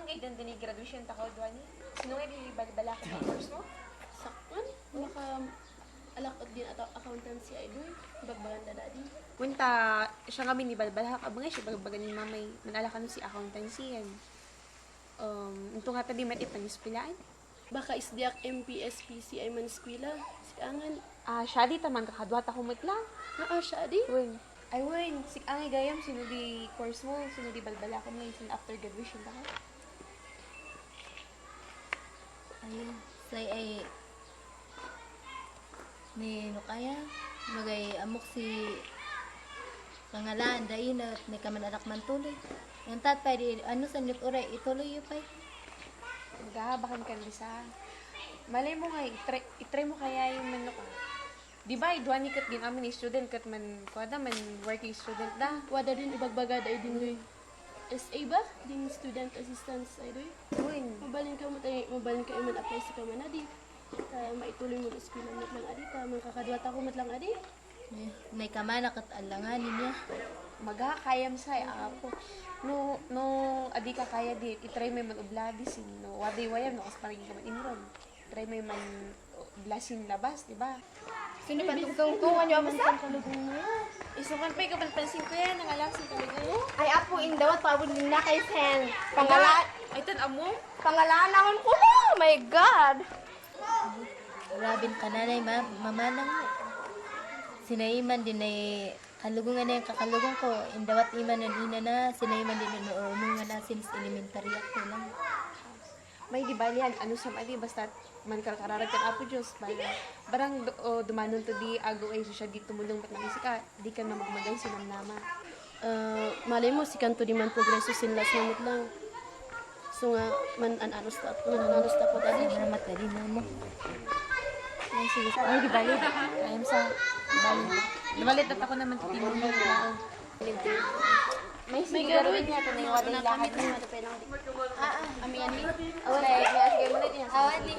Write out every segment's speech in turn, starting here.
ngay din graduation ta ko duani. Sino ngay di balbala ka ng course mo? Sakman, naka alakot din ato accountancy ay doy. Bagbagan na dadi. Punta siya kami ni balbala ka bangay siya bagbagan ni mamay. Manala ka no si accountancy yan. Ito nga tadi mat ipanispilaan. Baka isdiak MPSPC ay man eskwela. Si angan. Siya di taman kakadwa ta kumot lang. Naa siya di. Wen. Ay wen, si angay gayam sino di course mo, sino di balbala ka ngay sin after graduation ta ko. Ayun, say ay ni no kaya magay amok si pangalan dai na may kamananak man tuloy. Yung tatay di ano sa nip oray ituloy yung pay. Magahabakan ka Lisa. Malay mo nga, itry mo kaya yung manok Di ba, duwan ni kat ginamit ni student kat man, kuwada man working student da. Wada din ibagbagad ay din doy. SA ba? Din student assistance ay doy. Uwin. Mabalin ka man apply sa kamanadi. Maituloy mo eskwela mo lang adi ta, makakadwata ko lang adi. May kamanak at alanganin niya. Magakayam sa apo. No, adi ka kaya di, itry may man ubladi sin, no, waday wayam, no, kas parang ka man enroll. Try may man blasin labas, di ba? Sino pa tungtungan niyo amasa? Isukan pa, ikaw pansin ko yan, nangalang sin kaligaw. Ay, apo, indawat, pabon din na kay Sen. Pangalan, Ay, tan amo? pangalanahon ko na. Oh my God. Rabin ka nanay, mamanang sinaiman din ay kalugungan na yung kakalugong ko. Indawat iman ng ina na, sinaiman din na orunungan na sinis elementary ako lang. May di balihan, ano sa mali, basta man kararag ka apo Diyos, barang dumanon to di ago ay siya di tumulong pat nakisika, di ka na magmagay sinamnama. Malay mo si kanto di man progreso sinlas namit lang. So nga man ananos ta ko dali. Salamat na din mo. Ay, sige, ay di bali, ayam sa bali. Nabalit at ako naman titimong ng tao. May Gawin niya ito na yung waday lahat niya. Ami ani. Okay, may asgay mo na din. Awan din.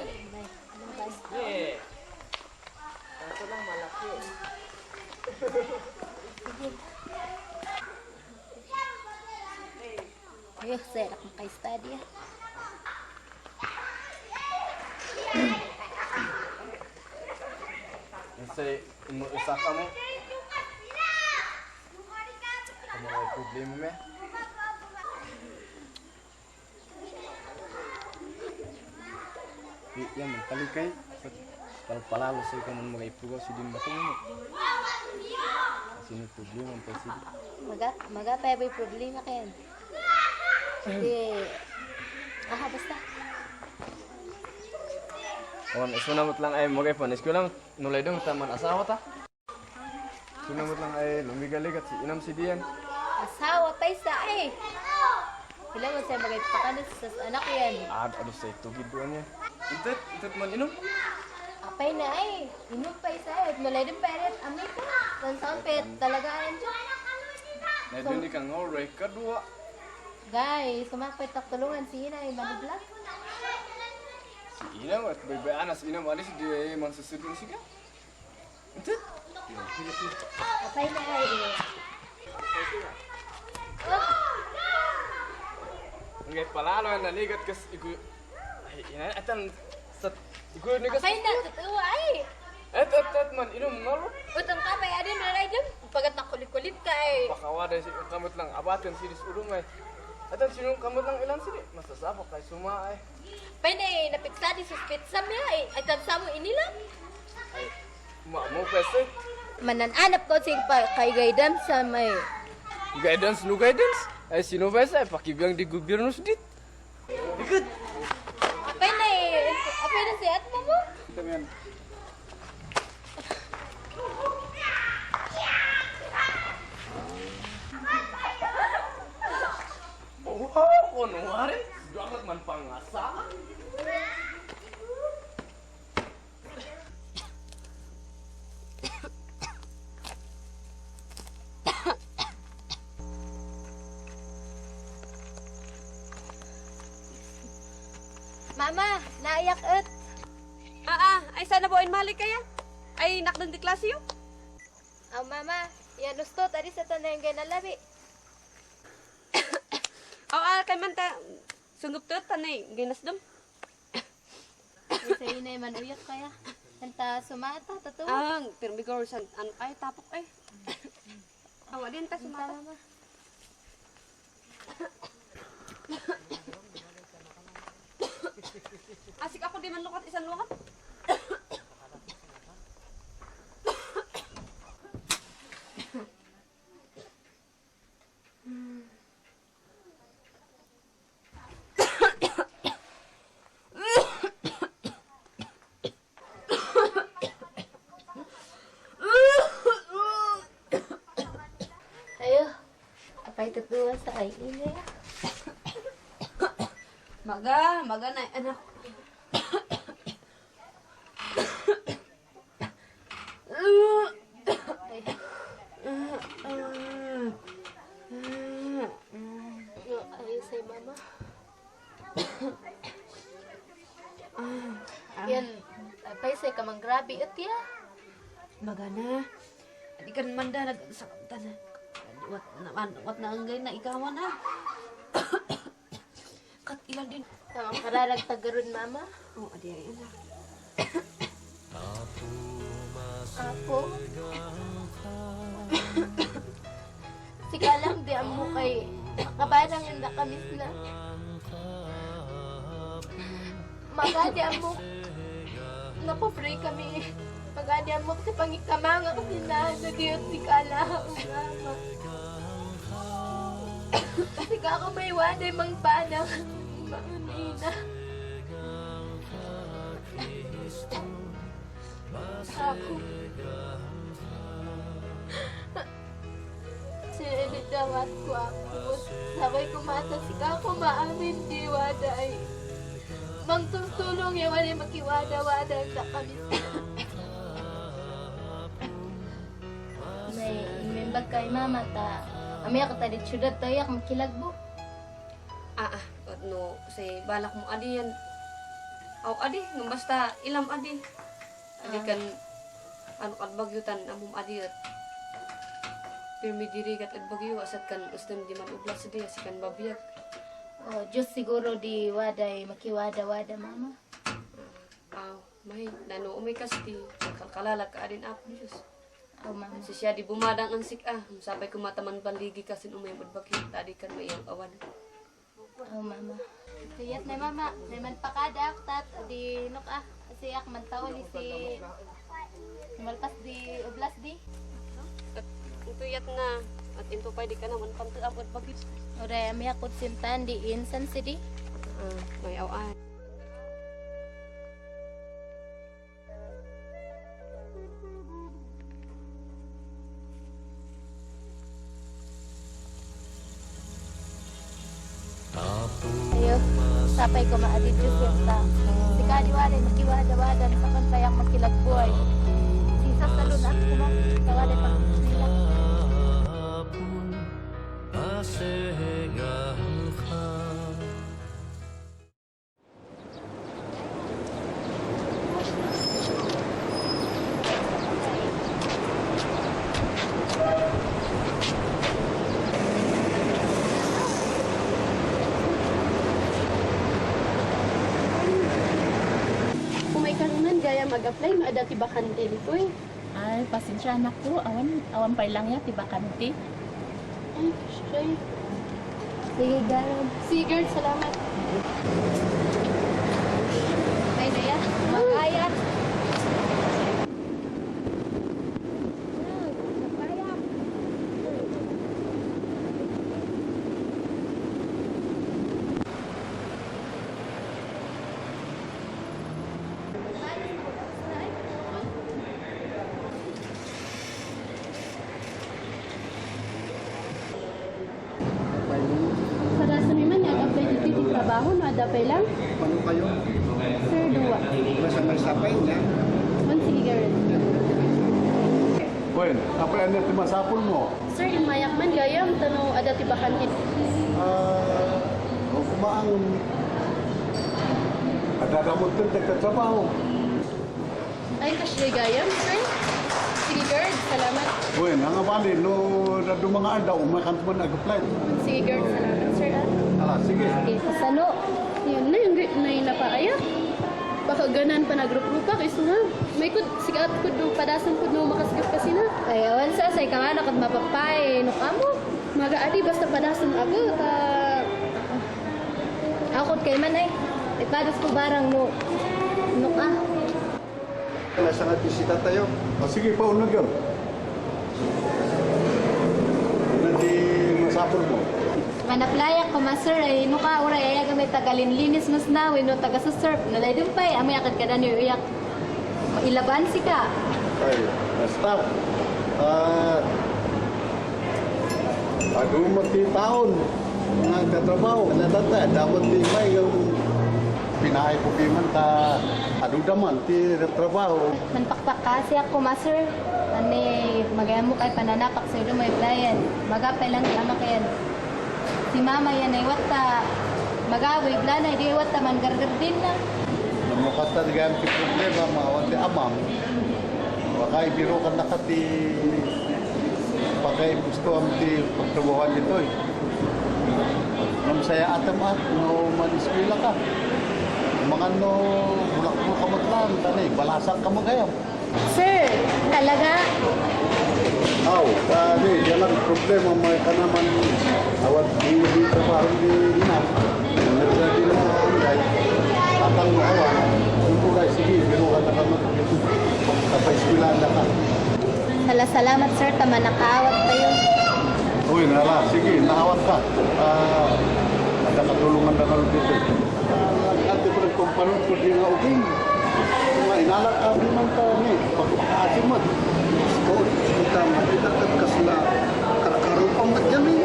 Ayun, sir, akong ka-study ah. Kasi isa ka mo. Kamu may problema mo. Yan, magkalikay. Kalau palalo sa'yo ka man mag-ipugaw si din bato mo. Kasi may problema ang pwede. Magapay ba yung problema kayo? Hindi. Basta. Kawan, isunamot lang ay mag-ipanis ko lang. Nulay dong taman asawa ta. Sunamot lang ay lumigalig at si inam si Dian. Asawa pa isa eh. Kailan mo siya magpakanis sa anak yan. Ano sa'yo, tugid doon niya. Itat man inom. Apay na eh. Inom pa isa eh. Nulay din peret. Amay ka. Tansaon pet. Talagaan dyan. Naidun kang oray kadua. Guys, sumakpit tak tulungan si Ina. Maniblat. Si inam at baybayan as inam alis di man susudin siya. Itat. Apay na eh. Ngay palalo na naligat kas igu. Ay ina atan sa igu ni kas. Apay na. Totoo ay. Et man inom ngalo. Utang ka pa adin na rin dyan. Pagkat nakulit-kulit ka eh. Pakawada si kamot lang abaten si dis urong ay. Atan sinong kamot lang ilan sila. Masasapa kay suma ay. Apay na eh. Napiksa di suspit sa miya eh. Ay tansa mo inilang. Ay mo pese. Manananap ko si kay guidance sa may. Guidance no guidance. Ay sino pese ay pakibiyang di gobyerno sudit. Ikut. Apay na eh. Apay na si Atmo mo. Tamen. Wow, ano hari? Dapat man pangasa. Mama, naiyak et. Ay sana buhayin malik kaya? Ay nakdan di klase yun? Oh mama, yan gusto tadi sa tanay nga nalabi. Kay man ta, Sunggup tuh tanay, ginas dum. Sa inay man uyot kaya. Anta sumata tatuwa. Ang, pirmi ko san, ay tapok eh. Awa din ta Anta sumata. mama. Asik ako di man lukat, isang lukat. Ayo. Apay tatuwa sa ay inay. Maga na, anak. Ayo say mama. Yan, apay say kamang grabe at ya. Magana. Di kan manda nagsaktan na. Wat na anggay na ikawan na. Kat ilan din. Kamang kararag tagarun mama. Oh, adi ay anak. Apo. Sika lang di ang mukay. Kabarang yung nakamis na. Magadi ang muk. Napofray kami. Magadi ang muk sa pangikamanga kasi na nagiyot si Kala. Mama. Sika ako may waday mang panang. Maunina. Ako. Sinidawat ko ako. Sabay kumata sika ako maamin di waday. Mangtulong yung wala makiwada-wada sa kami. May inimbag kay mama ta. Amaya ka tadi syudad tayo makilagbo. No, say balak mo adi yan. Aw adi, no basta ilam adi. Adi kan ano kad bagyutan amum adi at pirmi diri kat ad bagyo asat kan ustem di man ublas di asikan babiyag. Oh, Diyos siguro di waday makiwada-wada mama. Aw, may nano umay kasti kalkalala ka adin apo Diyos. Oh mama. Si siya di bumadang ang sik sabay kumataman paligi kasin umay madbagyo tadi kan may iyang awan. Oh mama. Tuyat na mama, naman pakadak tat di nok siyak man tawali si malpas di ublas di. At ituyat na at into pwede ka naman pantu abot bagyo. Ore ami akot simtan di insan si di. May awan. Ayo, sapay ko maadid Diyos yung ta. Si kadiwalay makiwada-wada sa kantayang makilagbuhay. Sisa sa lunas ko mo, kawalay pang sila. Kung may karunan, gaya mag-apply, maadati bakante dito eh. Ay, pasensya anak ko. Awan pa lang ya, tiba kanti. Ay, shy. Sige, garam. Sige, girl, salamat. May naya, magayat. Para sa naman, nag-apply dito yung trabaho, maadapay lang. Ano kayo? Sir, duwa. Nasa may sapay niya. Man, sige, girl. Bueno, apa yang nanti masapul mo? Sir, yung mayak man, gaya, tanong adati bakante. O kumaang ada damot din trabaho. Ay, kasya gaya, sir. Sige, girl, salamat. Bueno, ang abali, no, na mga adaw, umakan mo nag-apply. Sige, girl, salamat, sir. Ala, sige. Okay, kasano? Yun na yung na yung napaaya. Baka ganan pa na grup-grupa kaysa nga. May kud sigat kud do padasan kud no makasgap kasi na. Ay, awan sa say ka nga nakad mapapay. No kamo? Maga adi basta padasan ako ta Ako kay man ay. Ipadas ko barang no. No ka. Nasa nga bisita tayo. O sige, paunag yun. Nanti masapol mo. Manaplaya ko master ay no ka ura ay gamit tagalinlinis nos na no taga sa surf nalay dun pa amoy akad kada ni uyak. Ilaban si ka. Ay, stop. Bago magtitaon, mga katrabaho, natata, dapat di may yung pinahay ko piman ta adudaman ti trabaho. Manpakpak kasi ako master. Ani magayam mo kay pananapak sa ilo may playan. Magapay lang tama kayan. Si mama yan ay wata magawi blana di wata man gargar din na. Namukata di ganti problema, mawati amam. Baka ibiro ka na kati pagay gusto am ti pagtrabawan dito eh. Nung saya atam at no maniskwila ka. Mga no bulak-bulak kamot lang, tanay, balasak ka mo gayam. Sir, talaga Aw, tadi jalan problema may kanaman awat di trabaho di ina. Nagdadi na ay tatang mo awan. Kulay sige, biro ka na kamot. Tapos eskwela na ka. salamat sir tama nakaawat tayo. Uy, nara, sige, naawat ka. Ada katulungan na kayo dito. Ate ko rin kumpanot ko di nga ubing. Mga inalak ka din ng tani. Pag-aasin mo. Oo, kita matidakat ka sila. Karakaro pang madyan eh.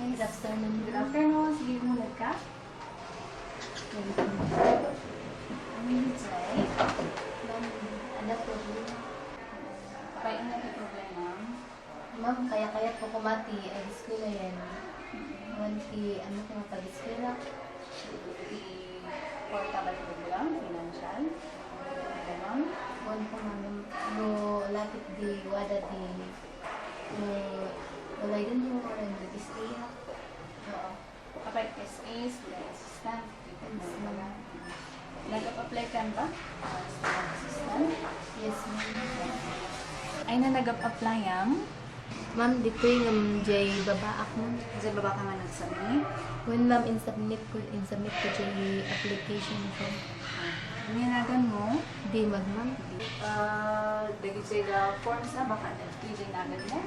Good afternoon. Good afternoon. Sige, mulag ka. Ano po? Kapay ang natin problema. Ma'am, kaya-kaya po kumati ay eskwela yan. Wanti, ano ko mapag-eskwela? Portable program, financial. Ganon. Wan po ma'am, no lapit di wada di no walay din mo rin di istaya. Oo. Kapay SA, student assistant. Nag-apply ka ba? Student assistant. Yes ma'am. Ay na nag-apply ang Ma'am, dito yung jay babaak mo. sa baba ka nga nagsubmit. When ma'am in-submit ko jay application ko. Minagan mo. Di ma'am. Dagit sa form sa baka nag-tweeting agad mo.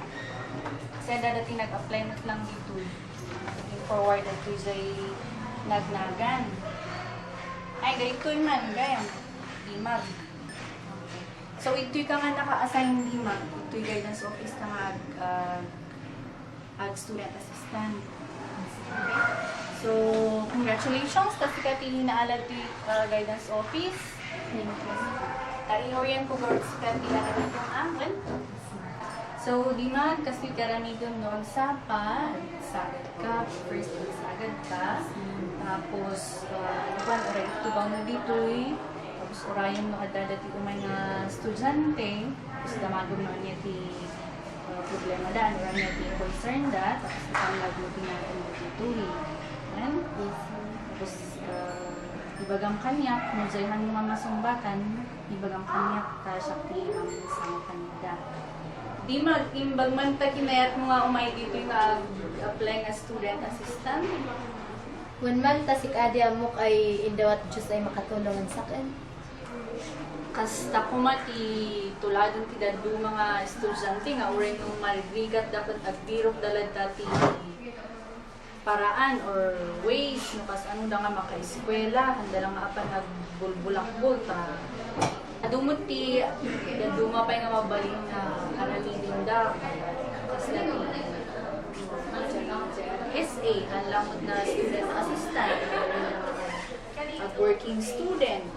Kasi dadating nag-apply mo lang dito. Looking forward at Tuesday nagnagan. Ay, ganito man, gayam. Imag. Okay. So, ito'y ka nga naka-assign Imag. Ito'y guidance office ka nga student assistant. Okay. So, congratulations. Kasi ka tinaalad ito'y guidance office. Iorient ko girls ka tinaalad itong angle. So, di man, kasi karami doon noon sa sagad ka, first week sagad ka, tapos, iban, oray, ito ba mo dito eh, tapos orayan mo kadadati umay nga estudyante, tapos damagod mo niya ti problema daan, oray niya ti concern da, tapos ipanlag mo natin dito eh. And, tapos, ibagang kanyak, mudyahan mo nga masumbatan, ibagang kanyak, siya ti isang kanida. Di mag-imbag man ta kinayat mo nga umay dito yung apply nga student assistant. When man ta si Kadia mo kay indawat Diyos ay makatulungan sa akin. Kasta kumati tuladon ti dadu mga estudyante nga uray nung malrigat dapat agbirok dalad dati paraan or ways no kas ano da nga maka-eskwela handa lang nga apan nagbulbulakbol ta adumot ti daduma pa nga mabaling na aralin da kasi na SA ang lamot na student assistant a working student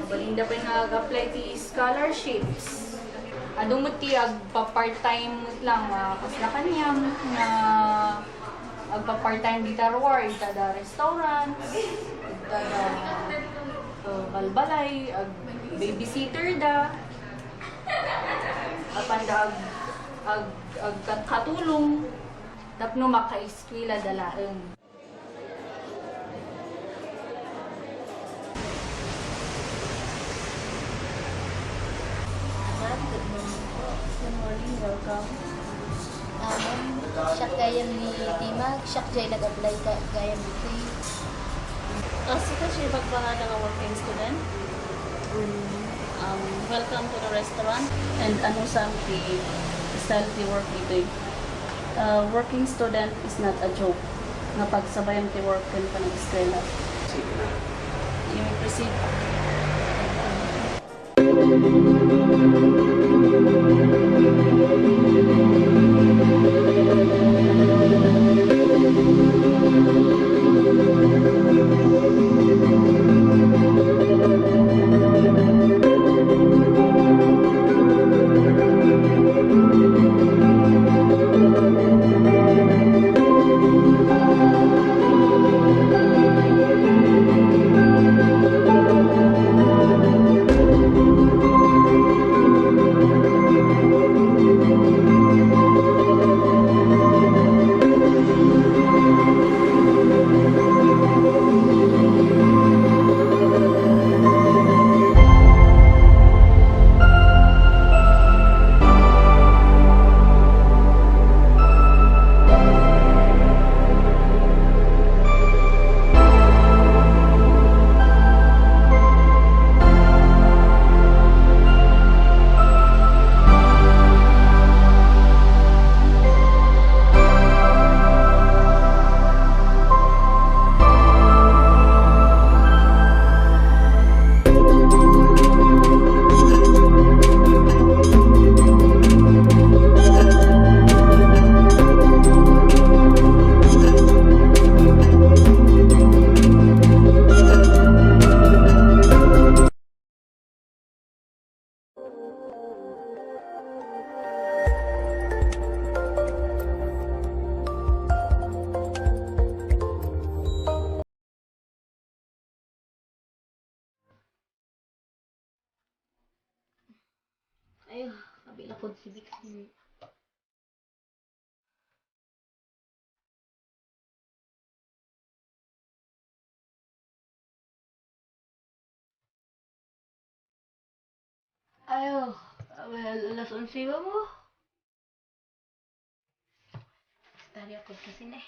mabalinda pa nga apply ti scholarships adong muti agpa-part-time lang kasla kanyam na agpa-part-time dita roar ita da restaurant ita da balbalay ag babysitter da apan da ag katulong tapno maka-eskwela dalaeng. Ma'am, good morning po. Good morning, welcome. Ma'am, siya gayam ni Timag, siya jay nag-apply ka gayam dito. Sika siya pagpangada nga working student. Welcome to the restaurant. And ano sa the style ti work dito. Working student is not a joke. Nga pagsabayan ti work kan pa nag-eskwela. You may proceed. Ayun, kabila ko si Vic. Ayo, well, alas 11 ba mo? Tari ako kasi na eh.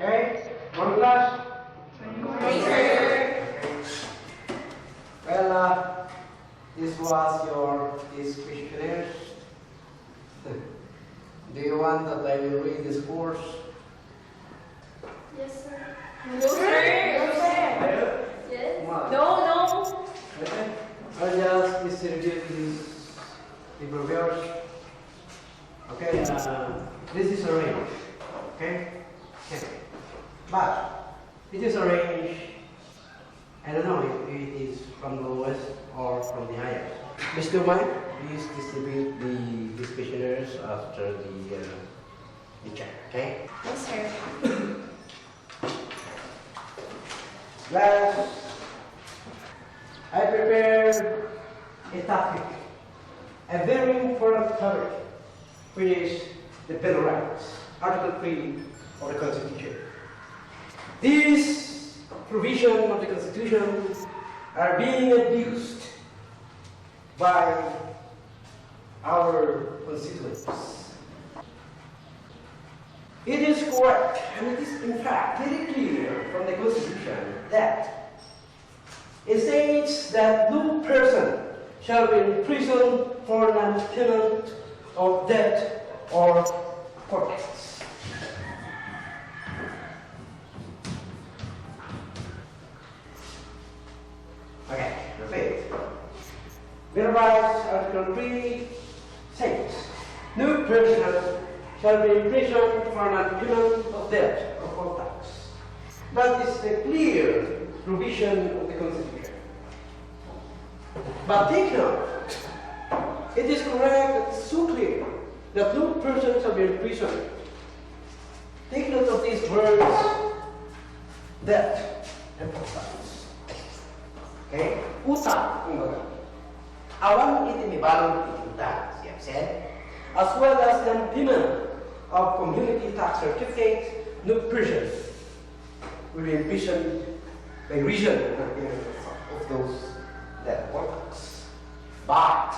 Okay, one class. Well, this was your questionnaires. Do you want that I will read this course? Yes, sir. No, no. Okay. I'll just distribute these paper of yours. Okay, this is a range. Okay? Okay. But it is a range. I don't know if it is from the lowest or from the highest. Mr. Mike, please distribute these questionnaires after the check. Okay? Yes, sir. Last, I prepared a topic, a very important topic, which is the Bill of Rights, Article 3 of the Constitution. These provisions of the Constitution are being abused by our constituents. It is correct, and it is in fact very clear from the Constitution that it states that no person shall be imprisoned for non-payment of debt or for tax. Hereby, Article 3 says, no person shall be imprisoned for non-payment of debt or for tax. That is a clear provision of the Constitution. But take note, it is correct, it's so clear, that no person shall be imprisoned. Take note of these words, debt and for tax. Okay? Utang, kumbaga. Awan iti mibalon iti utang, siya said, as well as the payment of community tax certificates, no person will be imprisoned by reason of those that works. But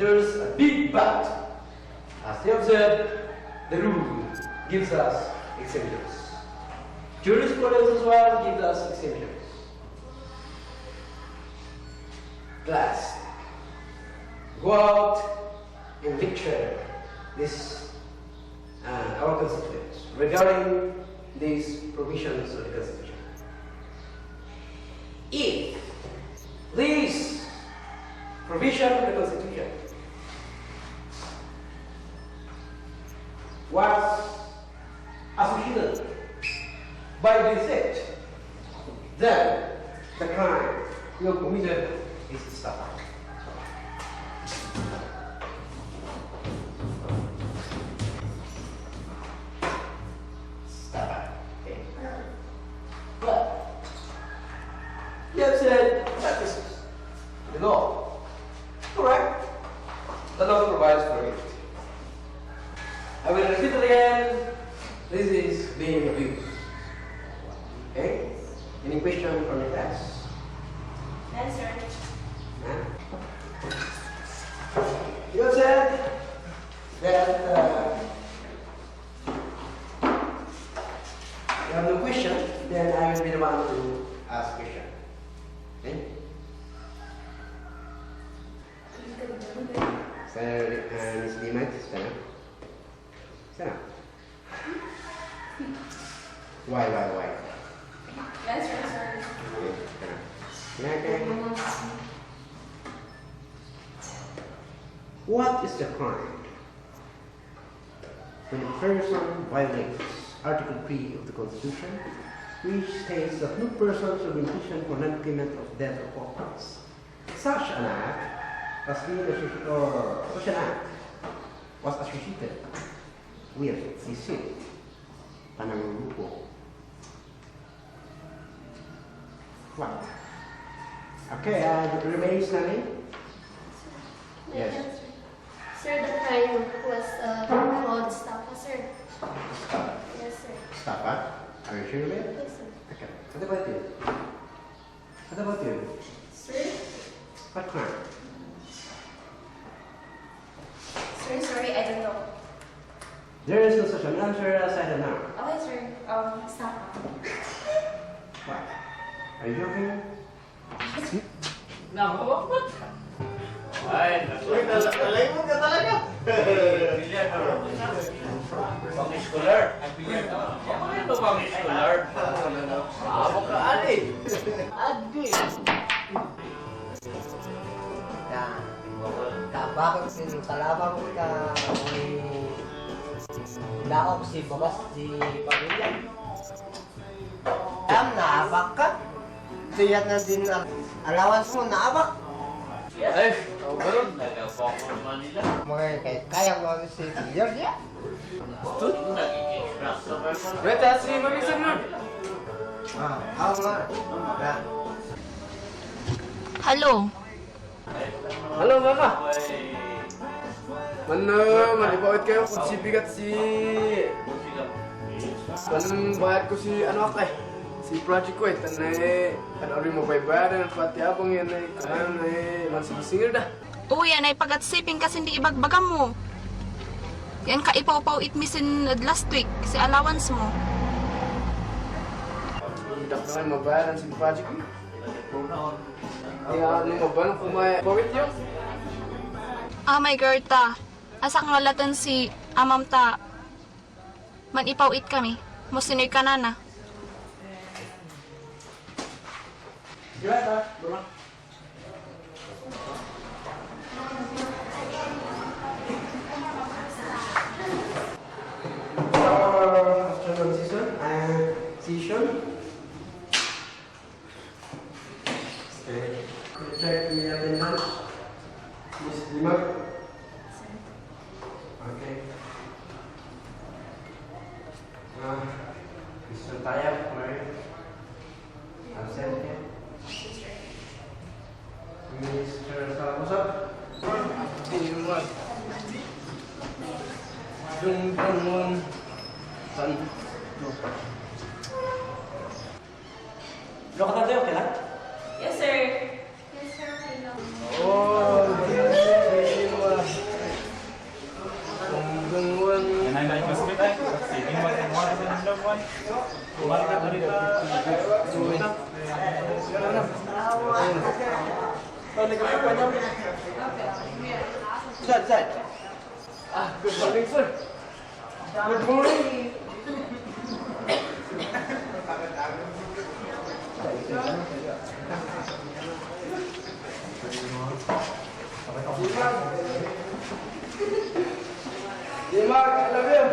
there's a big but. As they observed, the rule gives us exemptions. Jurisprudence as well gives us exemptions. Class, go out and lecture this our constituents regarding these provisions of the Constitution. If this provision of the Constitution was associated by the state, then the crime you committed is stopped. Okay. But you have said that is the law. Correct? The law provides for it. I will repeat it again. This is being abused. Okay? Any question from the class? Answer. Huh? You have said that you have no question, then I will be the one to ask question. Okay? Saya Miss Dimat, sana. Sana. Why? Answer, sir. Okay. What is the crime when a person violates Article 3 of the Constitution, which states that no person shall be imprisoned for non-payment of debt or tax? Such an act was associated with deceit, pananglulupo. What? Okay, remains Nani? Yes. Sir, the crime was called estafa, sir. Yes, sir. Stapa? Are you sure of it? Yes, sir. Okay. What about you? What about you? Sir? What crime? Sir, sorry, I don't know. There is no such an answer as I don't know. Okay, sir. Stop. What? Are you joking? Pang-scholar. Ano pang-scholar? Amo ka, Ali. Adi. Nah, kabakot sin kalabang ka may laok si babas di pamilya. Naabak ka. Tiyat na din allowance mo, naabak. Ay, ganun. Nag-focus man nila. Mga kaya mo si George ya. Nag-express sa person. Beta, si Mag-isang nun. Ako nga. Hello. Halo, Mama. Malipawit kayo kung si Bigat si... Anong bayad ko si ano akay? Si Project ko tanay ano rin mo baybayaran ang pati abang yan kanang mansigisingir dah. Uy, yan ay pag-atsipin kasi hindi ibagbagam mo. Yan ka ipaw-paw itmisin last week, si allowance mo. Hindi ko naman mabayaran si Project ko. Kaya ano mabalang kung may pawit yun? Ah, my girl ta. Asa nga latan si amam ta. Man ipaw-it kami. Musinoy ka na. Gimana? Belum. Mr. Tayyab, Mary. Absent here. Mr. Salamusa. Tinuan. Yung san. Lo kata tayo, okay lang? Yes, sir. Oh, tinuan. Tunggungan. Sir. Good morning, sir. Good morning. Dimak, I love you.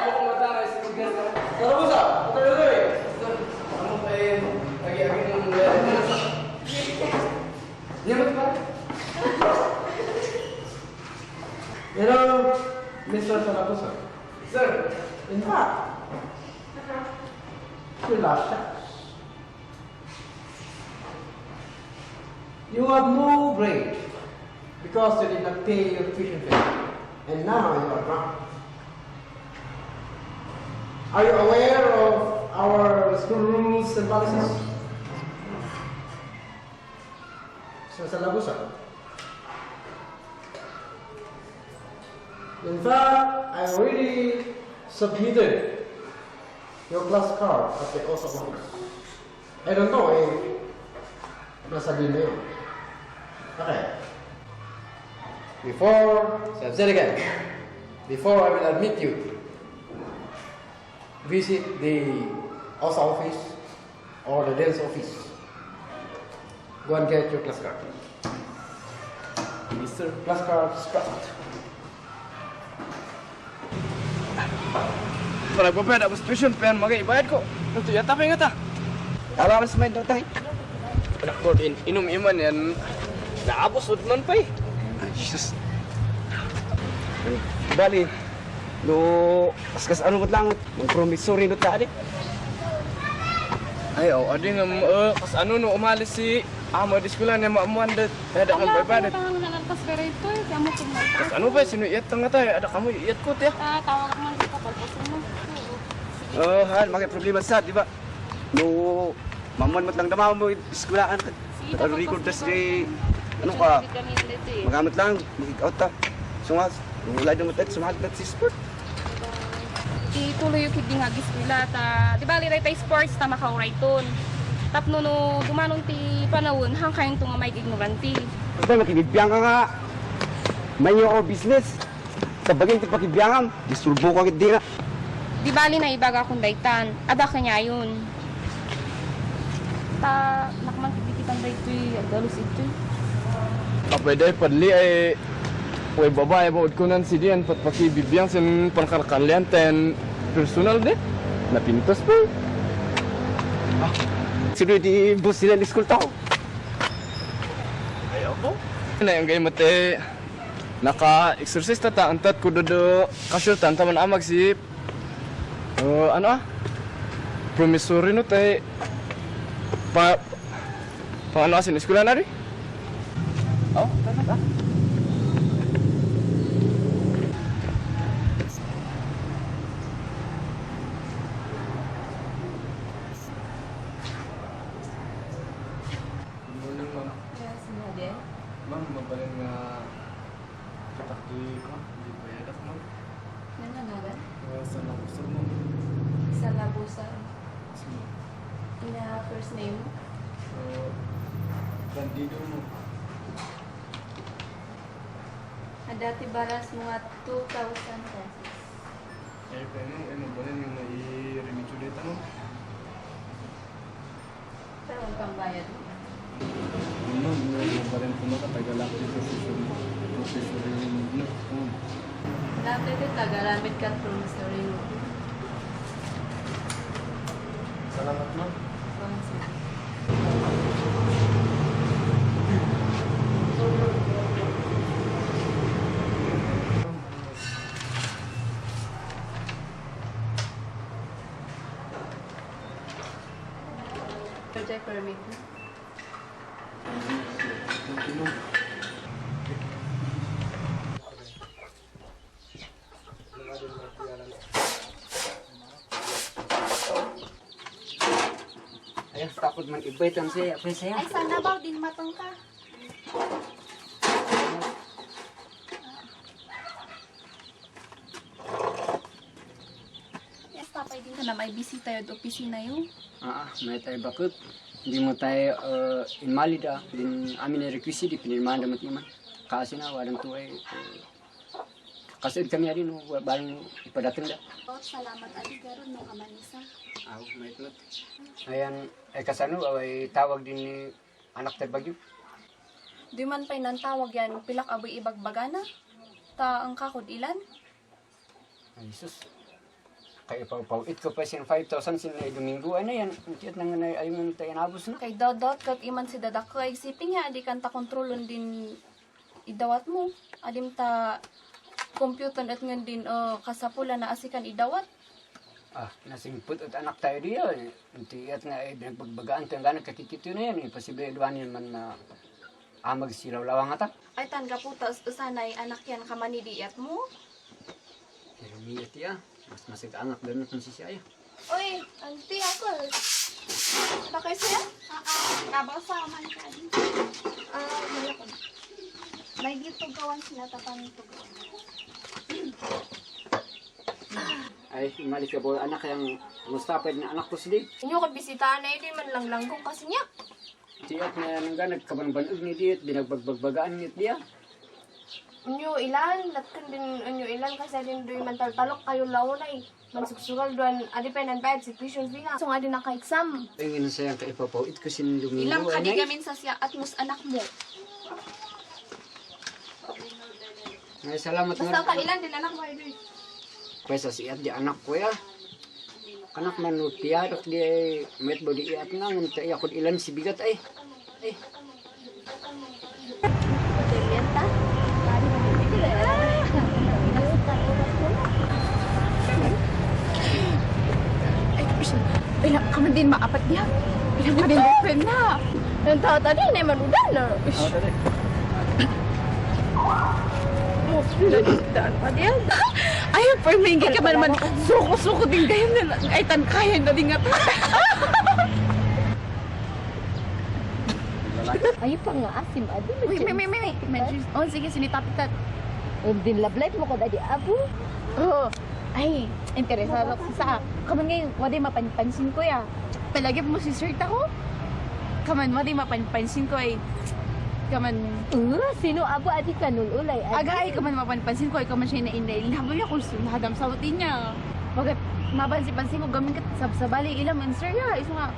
Ako matangay sa lugar na. Salamusa, apa tayo tayo? Ano pa lagi-lagi mong gaya. Diyak ba? Hello, Mr. Salamusa. Sir, In fact, relax. You have no grade because you did not pay your tuition fee, and now you are drunk. Are you aware of our school rules and policies? Mr. Salabusa. In fact, I already submitted your class card at the OSA office. I don't know if nasabihin na yun. Okay. I've said again, before I will admit you, visit the OSA office or the DELS office. Go and get your class card. Mr. Class card strapped. Kalau gue pada tuition pen magai bayar kok. Untuk ya tapi ngata. Kalau mas main datang. Anak gue inum iman yan. Naabos udman pa eh. Jesus. Bali. Do kaskas ano lang ng promissory no tadi. Ay adi nga kas ano no umalis si amo di sekolah na maamuan dat. Ada kan bayar. Kas pero ito eh, kamu kumain. Kas ano ba sino iyat tanga tayo? Ada kamu iyat ko tiya. Tawag man kita pagpasin mo. Han, makai problema sad, di ba? No, mamuan mat lang damaw mo eskwelahan. Ano record tas di ano ka? Magamit lang, mag-out ta. Sungas, wala na matat sumahat na si sport. Ituloy yung kidi nga giskwela ta. Di ba liray tay sports ta makawrayton. Tapno no dumanon ti panawon hang kayong tunga may ignoranti. Ito makibibiyang ka nga. May your business. Sabagay ti pakibiyangam, disulbo ka kit di nga. Di bali na ibaga akong daytan. Ada kanya yun. Ta nakman kikitan dayto agalos ito. Pwede padli ay way babae ba udkunan si Dian pat pakibibiyang sin pangkarkalyan ten personal de. Napintos po. Sino di bus sila di school tao? Ayaw po. Na yung gay mate naka-exercise ta antat ko do kasyutan taman amag si ano promissory no tay pa ano asin eskwela na rin? Oh, tama ba? Ma'am, mabalin nga katakdi ko. Hindi ba yadak, ma'am? Nananagan? Sa nakusap, ma'am. Sa Labusa. Ina first name? Bandido mo. Dati baras mga 2,000 pesos. Eh, pero mabalin yung nai-remit ulit, ma'am. Pero ang pambayad mo. Ma'am, mabalin po na katagalang professional no? Dati ito tagaramit ka promissory mo. Salamat, ma'am. project permit. Ayun, takot man ibaitan siya. Apa siya? Ay, sana ba din matong ka? Yes, tapay din ka na may bisita yun opisina yun. May tayo bakit. Hindi mo tayo invalida. Din amin na requisite di pinirmahan damat iman. Kasi na walang tuway. Kasi kami rin barang ipadating da. Oh, salamat adi garon no kamanisa. May tulad. Ayan, ay kasano, ay tawag din ni anak tayo bagyo. Di man pa'y nantawag yan, pilak aboy ibagbagana. Ta ang kakod ilan? Ay, Jesus. Kaya pau-pauit ko pa siyang 5,000 sila ay Domingo. Ano yan? Tiyat na nga ayaw nga tayo nabos na. Kay Dodot, kat iman si Dadak ko, ay isipin niya, adi kan ta kontrolon din idawat mo. Adim ta computer at nga din kasapula na asikan idawat. Nasimput at anak tayo diyan. Tiyat nga ay binagbagaan tayo nga nagkakikito na yan. Posible duwan yan man na amag silaw lawang ata. Ay tan ka putas, sanay anak yan kamanidiat mo. Pero miyat ya. Mas masig-anak doon kung si siya. Uy, auntie ako. Bakit siya? Nabasa man ka din. Malakad. May gitugawan sila tapan tugawan. Ay, mali ka po anak yung mustapad na anak ko si Dave. Inyo ko bisitahan na hindi man lang langgong kasi niya. Tiyat na nga nagkabanbanog ni Diyat. Binagbagbagaan ni Diya. Inyo ilan, latkan din inyo ilan kasi din doon man taltalok kayo lawlay. Mansugsugal doon, adi pa nan bad situation sila. So nga din naka-exam. Tingin sa yung kaipapawit ko sinilumino. Ilang kadigamin sa siya at mus anak mo. Ay, salamat Basta ka ilan din anak mo ay Pwesa si Iat di anak ko ya. Kanak manutiarok di ay met body Iat nga. Ngunta iya ko ilan si bigat ay. Ay. Ilang ka man din maapat niya. Ilang ka din boyfriend na. Ang tao tadi na manudan na. Daan pa diyan. Ay, permingi ka man naman. Suko-suko din kayo na. Ay, kaya na din nga. Ay, pa nga asim, adi. May. Oh, sige, sinitapitat. Din love life mo ko, adi, abo. Oh, ay, interesado ko sa kaman ngayon, wadi mapanpansin ko ya. Palagi mo si Sir ako. Kaman, wadi mapanpansin ko ay kaman. Sino abo, adi ka nululay, adi. Agay, kaman mapanpansin ko ay kaman siya na-inay. Habang niya kung hadam sa utin niya. Bagat, mapansin ko gamin ka sa bali ilang man Sir ya. Isa nga,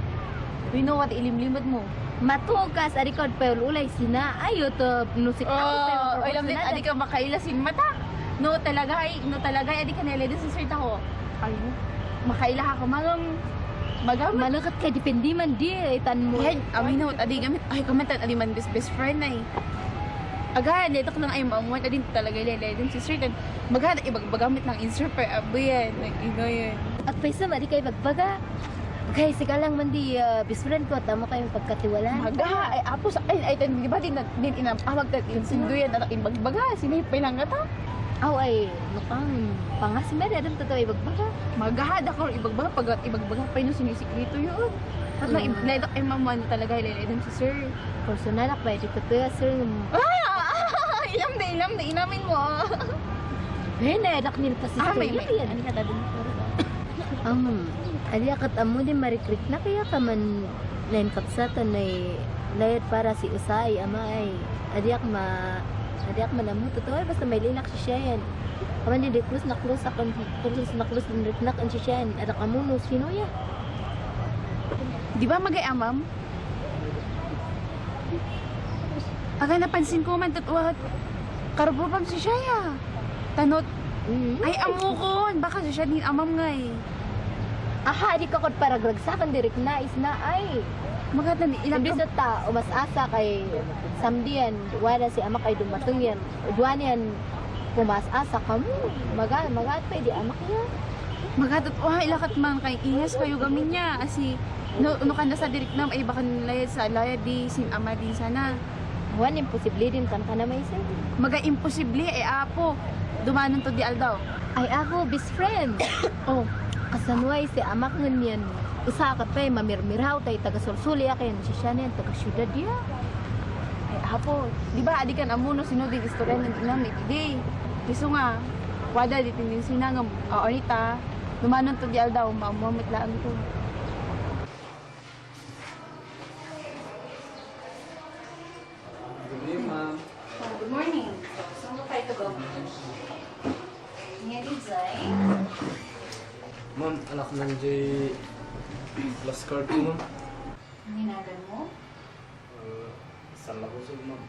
we know what ilimlimad mo. Matugas, adi ka, ulay, sina, ayo to, nusik ako, Oh, alam din, adi ka makailasin mata. No talaga, adi ka nila din sa Sir ako. Ay, makaila ka magamit. Malakat ka, depende man di, tan mo. Ay, amin na, adi gamit. Ay, kamentan, adi man best friend ay. Agahan, dito ko nang ay mamuan, adi talaga ilay din si Sir. Magahan, ibagbagamit ng insert per abo yan. Nag-ino yan. At paisa, adi kayo bagbaga. Okay, sige lang man di, best friend ko, tamo kayong pagkatiwalaan. Magaha, ay apos, ay, di ba din inamamag na insinduyan, anak ibagbaga, sinipay lang nga ta. Aw ay, mukhang pangasim ba rin totoo ibagbaga. Magahad ako ibagbaga, pag ibagbaga pa yun sinisikreto yun. At lang, ilaydak ay mamuan talaga, ilaydan si Sir. Personal ako, pwede ko to sir. Ilam na, inamin mo. Eh, naidak nila pa si Sir. May, ano ka tabi mo? Ali akat amo din marikrik na kaya ka man lain kapsatan na layad para si Usay, ama ay adiak manamu totoo basta may linak siya yan. Kaman din close na close din riknak ang siya yan. Adak amo no sino ya? Di ba magay-amam? Aga napansin ko man tatuwa karbubam si Shaya. Tanot, ay amo ko, baka siya din amam nga eh. Aha, di ka kod para gragsakan direk na is na ay. Magatan ilang Hindi sa tao, mas asa kay samdian, wala si ama kay dumatong yan. Udwan yan, pumas asa ka mo. Magat pa, di amak niya. Magatot, ilakat man kay ihas kayo gamin niya. Asi, no kanda sa direct nam, ay baka nilayad sa layad di sin ama din sana. Wan, imposible din kan ka na may sir. Maga imposible, apo. Dumanon to di aldaw. Ay ako, best friend. Oh, Kasanway si amak ngan yan. Usa ka pa, mamirmiraw tay taga Sursuli akin. Siya niyan, taga syudad ya. ay apo. Di ba, adi kan amuno sino di istorya ng dinamit. Di, gusto nga, wada di tindin sinangam. Orita, dumanon to di aldaw, maamamit lang to. Good evening, ma'am. Oh, good morning. Saan mo tayo to go? Ngayon, Zay. Ma'am, anak ng J plus card ko, ma'am. Ang hinagan mo? Saan na po siya, ma'am?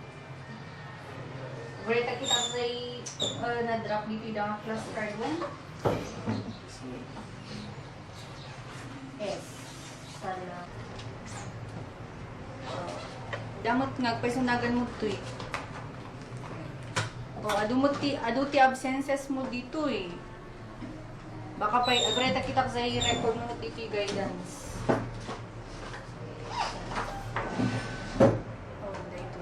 Berita kita Zay na-drop dito yung plus card mo? Yes. Sana. Damot nga, pasunagan mo to eh. O, adu ti absences mo dito eh. Baka pa, agreta kita sa record mo dito yung guidance. O, dito.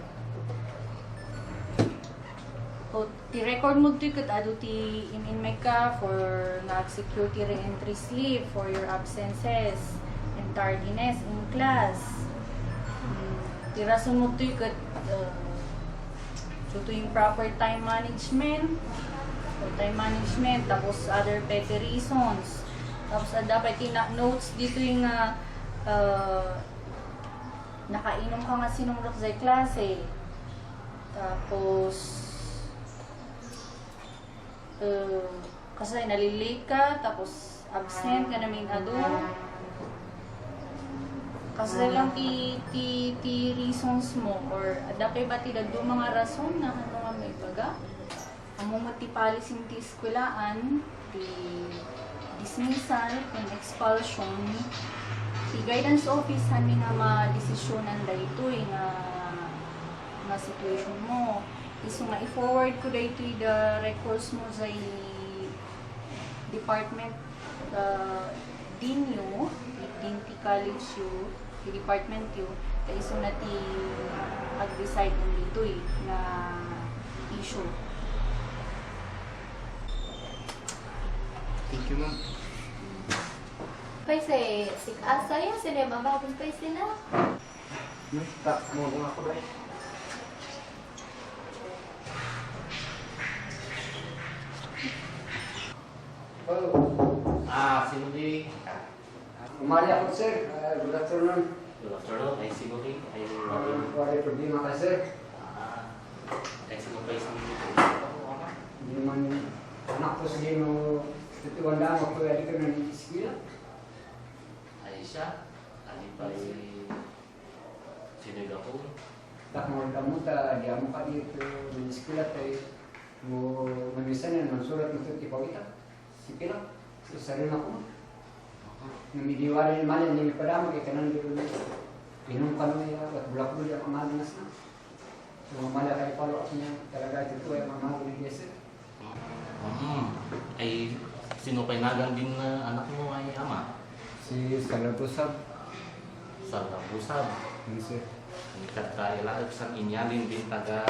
O, ti record mo dito kat adu ti in may ka for nag-security re-entry slip for your absences and tardiness in class. Tirason mo ito yung ito yung proper time management o time management, tapos other petty reasons, tapos dapat notes dito yung nakainom ka nga sinumrok sa klase, tapos kasi nalilate ka, tapos absent ka namin ado. Kasi lang ti reasons mo or dapat ba ti do mga rason na ano nga may baga? Amo mo ti policy ti eskwelaan, ti dismissal and expulsion. Ti guidance office hani nga ma-desisyonan dayto nga situation mo. Iso nga i-forward ko dayto the records mo sa department dinyo, din ti college yo, ti department yo, kaya iso na ti ag-decide ng dito na issue. Thank you, ma'am. Paise, sik asa yan, sila mababong paise na. Tak, mo ako ba? Sino di? Umali ako, sir. Good afternoon. Good afternoon. Ay, sino di? Ay, Wala problema ka, sir. ay, sino pa isang dito? Hindi man anak ko sa gino titiwandaan ako kaya di ka ng iskila. Ay, siya. Ay, pa sino yung ako? Tak mo mo ta di amo ka dito ng iskila tayo mo manisan yan mansulat mo ito tipawita. Sige lang. So, sarili ako. Namidiwala yung malan yung ipadama kaya kanan dito inom ka naman yan at bulak-bulak yung amalinas na. So, mamala kayo follow up niya talaga ito ay mamahal ng yes. Ay, sino pa inagang din na anak mo ay ama? Si Scarlett Usab. Sa Pusab. Sir. Ikat ka ilaag sa inyalin din taga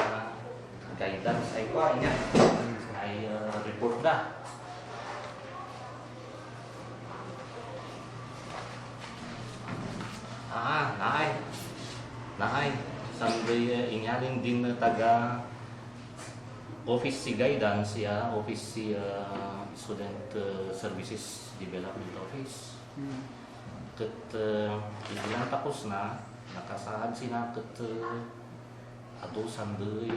guidance ay ko niya. Ay report da. Naay. Sambil inyalin din na taga office si guidance ya, office si student services development office. Ket ilang tapos na nakasaad sina ket ado sandoy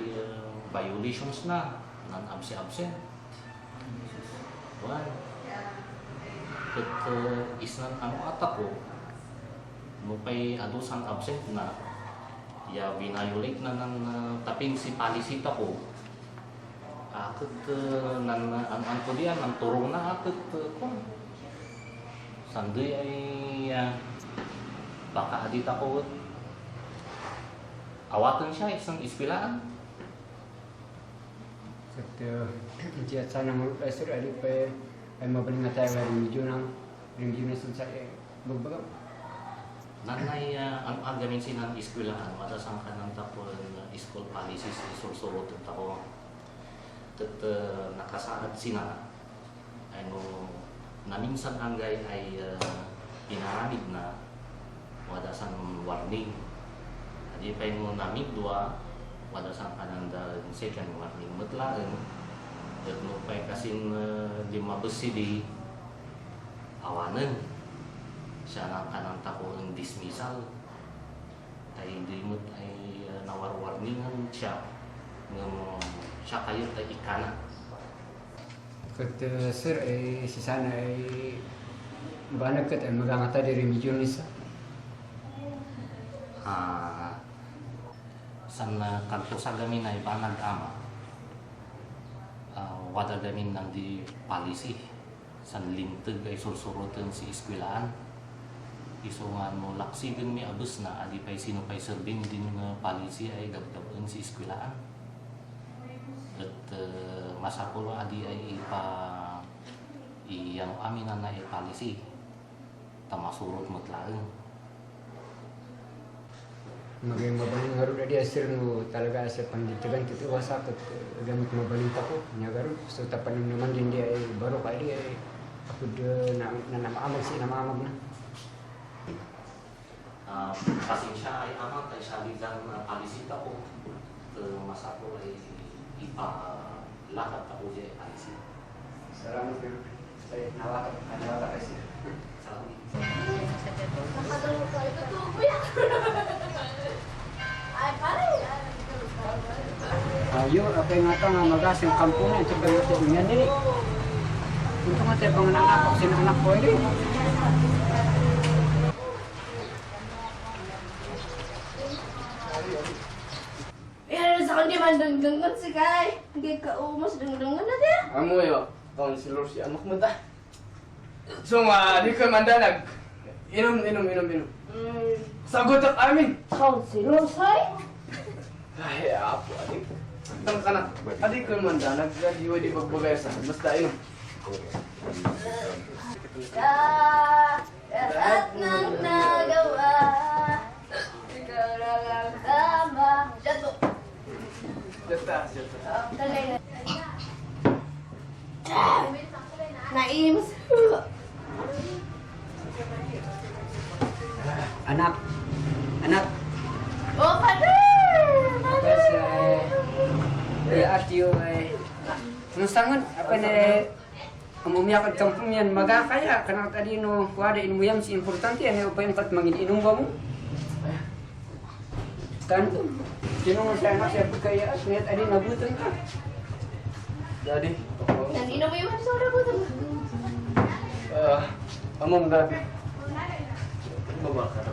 violations na nan absent. Wan. Ket isnan ano atak ko no pay ado san absent na ya binayolate na ng taping si policy ta ko. Akit nan an ko diyan ang turong na akit ko. Sandoy ay baka adit ako awatan siya isang ispilaan. At diyan sana mo sir ali pa ay mabaling na tayo medyo na sa bagbaga. Nanay, ang gamin sinan eskwelahan, madasang ka ng tapon school policies, isursurot at ako. Nakasaad sina, ano, naminsan anggay ay pinaramid na wadasan warning. Adi pa mo namig dua, wadasan ka ng second warning. Matlaan, at mo pa kasing lima besi di awanan. Siya nang kanang tako ng dismissal. Ay di mo ay nawar-warningan siya. Siya kayo ay ikana. Kat sir ay si sana ay banag kat ay magangata dari regionalista. San kanto sa gamin ay banag ama. Wada gamin ng di policy. San lintag ay sursurutan si eskwelaan. Isungan mo laksigan mi abus na adi pay sino pay serving din nga policy ay gabgabon si eskwelaan. At masakulo adi ay iyang aminan na ay policy. Tamasurot mo tlaang. Maging mabaling harap na di sir no talaga sa panditigan titiwasak at gamit mabaling tako. Nya garo so tapan naman din di ay baro ka di ay ako na namaamag si namaamag na. Pasensya ay amang kay saligan na palisita ko. Masa ko ay ipalakat ako di palisi. Salamat sir. Saya nawata kasi. Salamat. Ayo, apa yang ngata nga magasing kampungan ito kayo sa inyan nili. Ito nga tayo panganak ako sinanak ko ini. Sa kanya man dangdangan si Kai. Hindi ka umas dangdangan na dia. Amo yo, counselor si amak mo ta. So di ko mandanag. Inom. Sagot ak amin. Counselor say? Ay, apo adik. Tang kana. Adik ko mandanag di di pagbagay sa basta inom. Lahat ng nagawa. Ikaw lang ang tama. Jato. Jata. Naims. Anak. Oh, kada. Terus atiyo ay mustangan apa na umumiyak at kampung yan magakaya kanang tadi no wada inmuyam si importante yan upay kat manginom ba mo kan sino mo sa anak siya kaya net adi nabutan ka Daddy. Nandito mo yung soda ko. Among daddy. Baba ka na.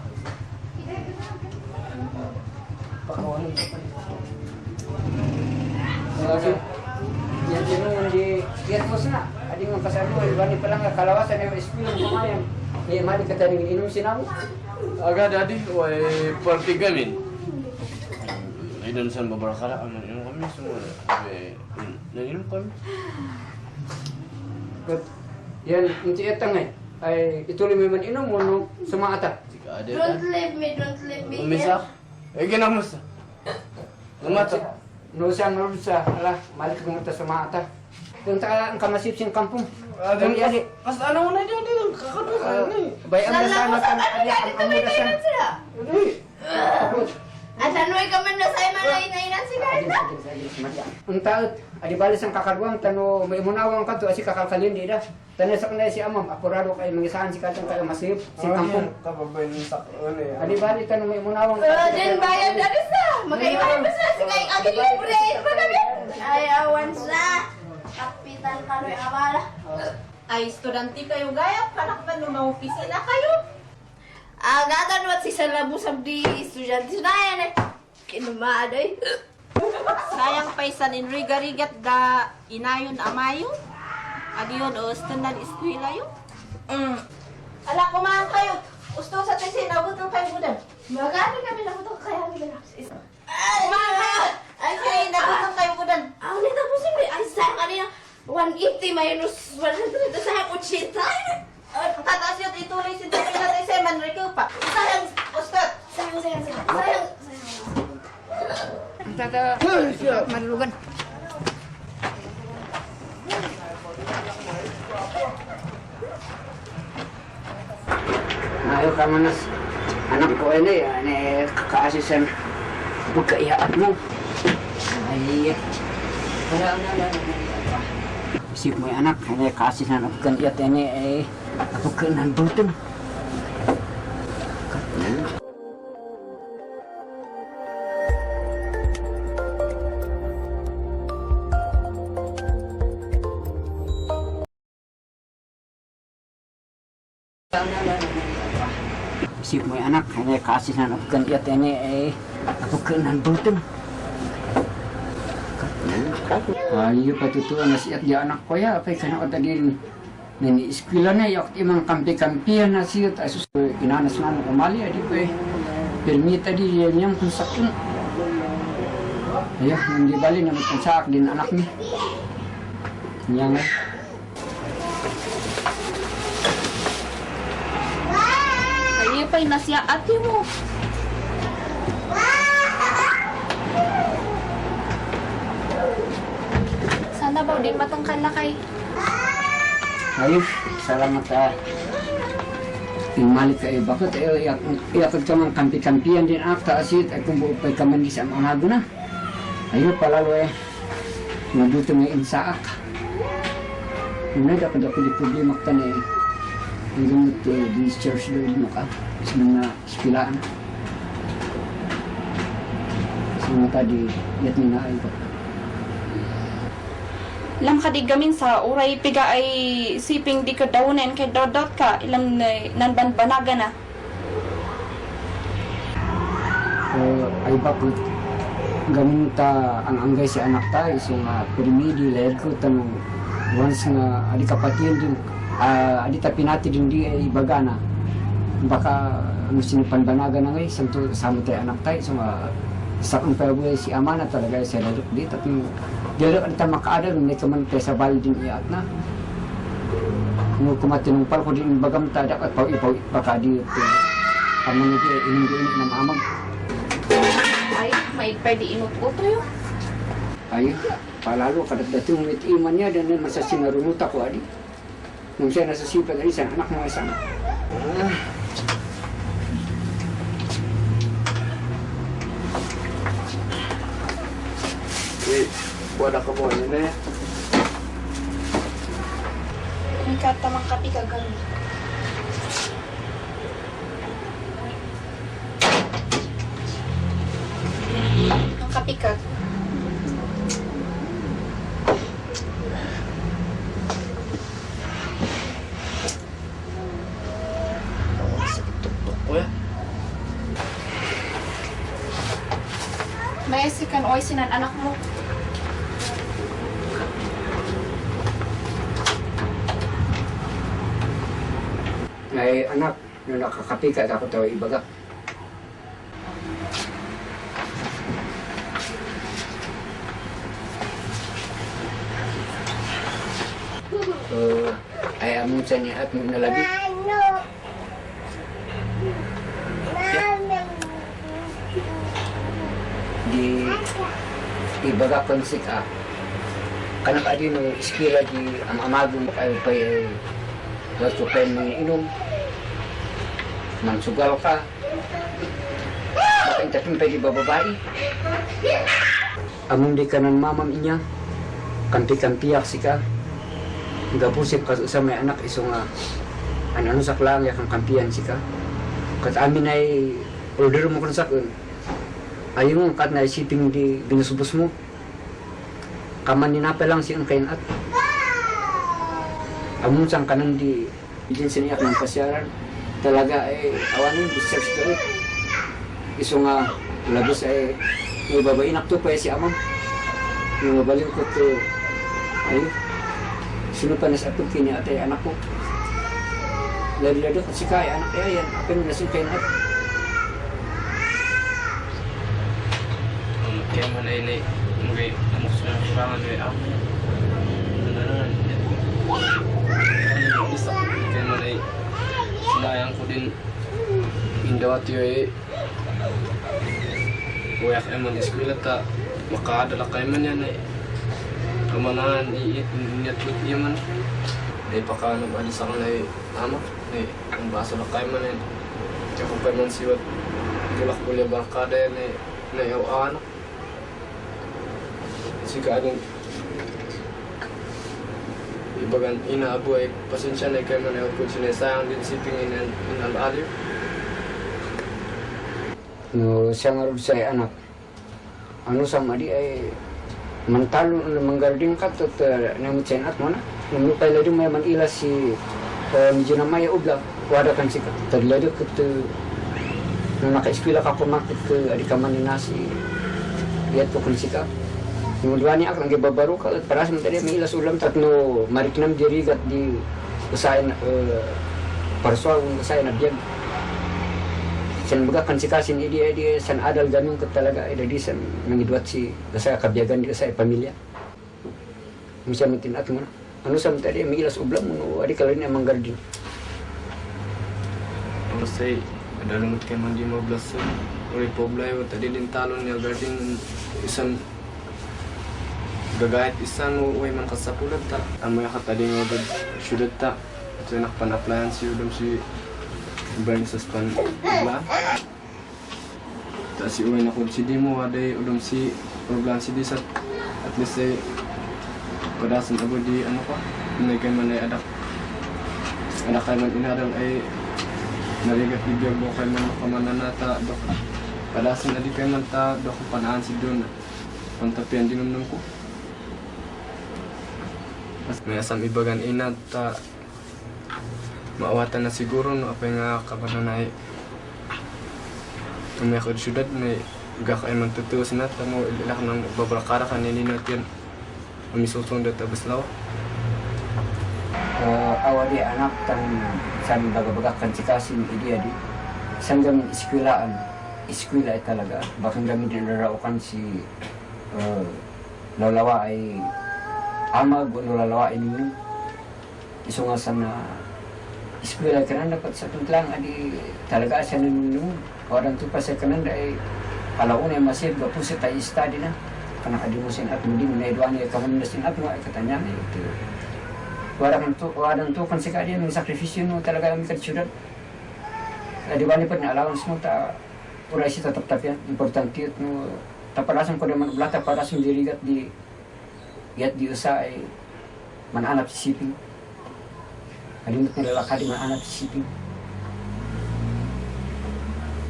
Pakawalan ka pa. yan sino di mo na adi nga kasano ay bani pa lang kalawasan yung espiritu kumayan ni mali ka tadi inom sinamo Aga daddy, way party gamin. Ay doon sa babarakala kami inom kami semua. Nainom kami. Kat yan inti etang ay ituloy mo man inom mo no sumaata. Jika ada Don't leave me. Umisa. Ginamus. Lumata. No siya marusa ala malik mo ta sumaata. Kung ta ang kamasip sing kampung. Kung yali Kas ano na diyan din kakadwa ni. bayan na sana kan ali ang amudasan. At ano'y ka man na sa'yo manay-nainan si Carla. Unta adi balis ang kakadwang tano may munawang kadto asi kakalkalin di da. Tanes sa kanay si amam apurado kay mangisahan si kadtong kay masip sing kampung. Kababay ni sa ano ya. Adi bali tano may munawang Din bayad na rin sa. Magkaibahan mo sa si Kay Agil Libre. Ay, awan sa. Kapitan kano'y awala. Ay, estudyante kayo gaya, panak ba nung opisina kayo? Agatan wat si salabusab di estudyante na yan eh. Kinumaaday. Sayang paisan in riga-rigat da inayon amayon. Adiyon o standard eskwela yun. Ala, kumahan kayo. Gusto sa tesin, nabutang kayo budan. Magani kami nabutang kaya kami na. Kumahan kayo. Ay, kayo, nabutang kayo budan. Ang nita po siyempre. Ay, sayang kanina. 180 minus 100 sa kutsita. Tataas yun, ituloy si Dr. Natay Seman, Rico pa. Sayang, Ustad. Sayang. Malugan. Ayaw ka manas. Anak ko ini kakaasisan. Huwag ka ihaat mo. Ay, isip mo yung anak, ini kaasisan ako kan iat ini ako kan nandutong. Isip mo yung anak, ini kaasisan ako kan iat ini ako kan nandutong. Ayo patutuan na siya di anak ko ya, apay kana ka din nini eskwela na yak imang kampi-kampihan na siya asus inanas man umali adi ko permita di yang kung sakun. Ayo hindi bali na magkansak din anak ni. Yang Ayo pa nasya ati mo. Sana ba din matangkan na kay. ayo salamat Imalik kayo bakit iyak ka mang kampi-kampihan din akta asit ay kung buo pa'y kaman di sa mga na. Ayo palalo naduto nga insaak. Una dapat ako di problema ka na ang gamot di church doon mo ka sa mga espilaan. Sa mga tadi yat ni naay ko. Ilam ka di gamin sa uray piga ay siping di ka dawnen kay dodot ka ilam nanbanbanaga na. Ay bakit gamin ta ang anggay si anak ta isong permidi lahir ko tanong once nga adi kapatid din adi ta pinati din di ay bagana baka ang sinipanbanaga na ngay santo sama tayo anak tayo so sa kung pwede si ama na talaga sa lalok di tapi dilo ka ta makaadal may kaman tayo sa bali din iat na no kumatinong pal ko din bagam ta dapat ipaw baka di amang di inindu na mamag. Ay, may pwede inuputo yun. Ay, palalo kadagdating mit iman niya dan masa sinarunuta ko adi. Nung siya nasa sipat adi sa anak mga isang. Wala ka mo yun eh. May katamang kapi kagami. Ang kapi kag. May sikan oy sinan anak mo. Ay anak, nung nakakapi ka ako tayo ibaga. Ay amon sa niya at mong nalabi. Di ibaga konsik kanak adi no iskila di ang amagong ay pay wat ko pen inom mansugal ka baka intapin pwede bababae among di ka ng mamam inya kampi-kampiyak si ka gapusip ka sa may anak iso nga ano sa klang yakang kampiyan si ka kat amin ay order mo kung sakun ayaw mo kat na isiping di binusubos mo kaman ninapa lang siyang kain at among sang kanan di din siniyak ng pasyaran talaga ay awanin research ko iso nga labis ay may babainak to pa si amang yung mabaling ko to ay sino pa nasapag kini atay anak ko lalo ko si kaya anak kaya yan apa yung nasing kain at Kaya man ay mungkin namus na kurangan ay ako. dawat yoy uyak emang eskwela ta makadala kay man yan eh kamanan inyat niya man eh pakanong alis ako na amak eh ang baso na kay man eh ako kay man siwat tulak kuliah barkada yan eh na yaw anak sika anong ibagan inaabo ay pasensya na kay man ay kung sinasayang din siping inalaliw. No, siya nga rin sa anak. Ano sa madi ay mantalo na manggarding ka at namutsayin at mo na. Namupay lagi may manila si medyo na may ubla. Wada kan si tadlado kat nung naka-eskwela ka pumakit ka adi ka maninasi. Iyat ko kun sika. Nungudwa niya ako, nagibabaro ka, at para sa mga may ilas ulam, tatno mariknam dirigat di usahin, paraswa kung usahin na biyag. San baga kan si kasin, idi san adal ganun ka talaga, di san nangidwat si usaya kabiyagan di usaya pamilya. Misya matinat mo na. Ano sa mga may ilas ulam mo, adi ka rin ang manggardin. Ano say, adalungot kay man di mablas sa uri poblay, tadi din talon niya gardin isang gagahit isan mo uwi man kasapulat ta amoy katali nga udod syudad ta ito yung nakapanaplayan si udom si Ibrahim sa span ibla ta si uwi na kung si Dimo aday udom si problem si Disat at least ay padasan abo di ano pa hindi kay man ay adak kay man inadal ay narigat bibiyag mo kay man makamananata dok padasan adi kay man ta dok panaan si Don pantapian dinumnum ko. May asam ibagan inat ta maawatan na siguro no apay nga kabananay tumay ko syudad may gakay man tutuos na tamo ilak ng babrakara kanini natin umisutong data baslaw Awali anak tang sabi baga-bagakan si Kasim idia di sanggang iskwilaan iskwila ay talaga bakang kami din naraukan si lalawa ay amag o lalawain yun. Iso nga sa na eskwela ka na dapat sa tuntlang adi talaga siya nunun. Orang tu pa sa kanan ay palaun ay masib gapusit ay study na. Kana adi mo sin at hindi mo na idwan ay kaman na sin at mo ay katanya na ito. Wadang tu kan si kadi ng sakripisyo no talaga ang kasyudad. Adi ba ni pa na allowance mo ta uray si tatap-tap yan. Importante yun no tapalasan ko naman ulata para sa dirigat di yat di usa ay mananap si siping. Kalimut na lalaka di mananap si siping.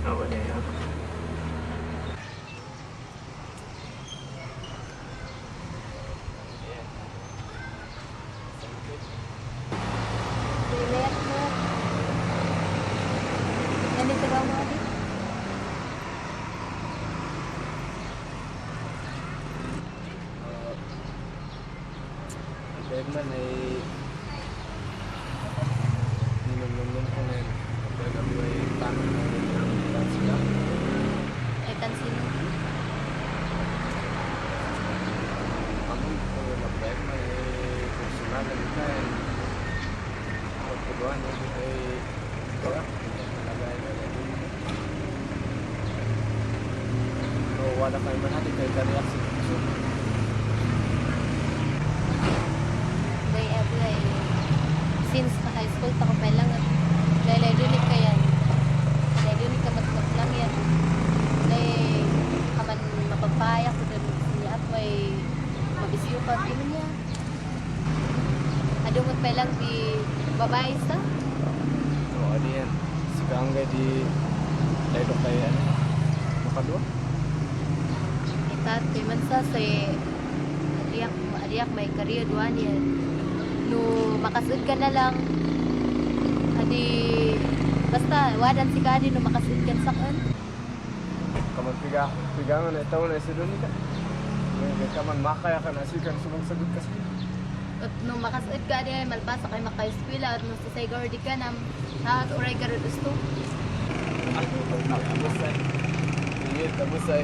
awa day ako Relax mo. Ganito ba mo adi? Dahil man ay ninumnum ko na yun kapag kami ay tanong na sila Ay kansino. kami ko nagbayag man ay personal na nila ay pagpuduan na ay wala nalagay na yun no wala kayo man natin kay kariyak si Puso Day every since na high school pa ko pa lang at dahil unik ka yan. Dahil unik ka matmat lang yan. Dahil kaman mapagpaya ko doon niya at may mabisyo ka din niya. Adungot pa lang di babae sa. oo adi yan si Kaangay di tayo kay ano makadua Itat kay man sa adiak may career duan yan. No makasud ka na lang. Adi basta wadan si kadi no makasud ka sa kan. kaman pigangan na itaw na si Donica may kaman makaya ka na sikan sumagsagot kasi At no makasud ka di malpasa kay maka-eskwela at no sa Saygor di ka nam at oray ka rin gusto. Abusay. Ingit, abusay.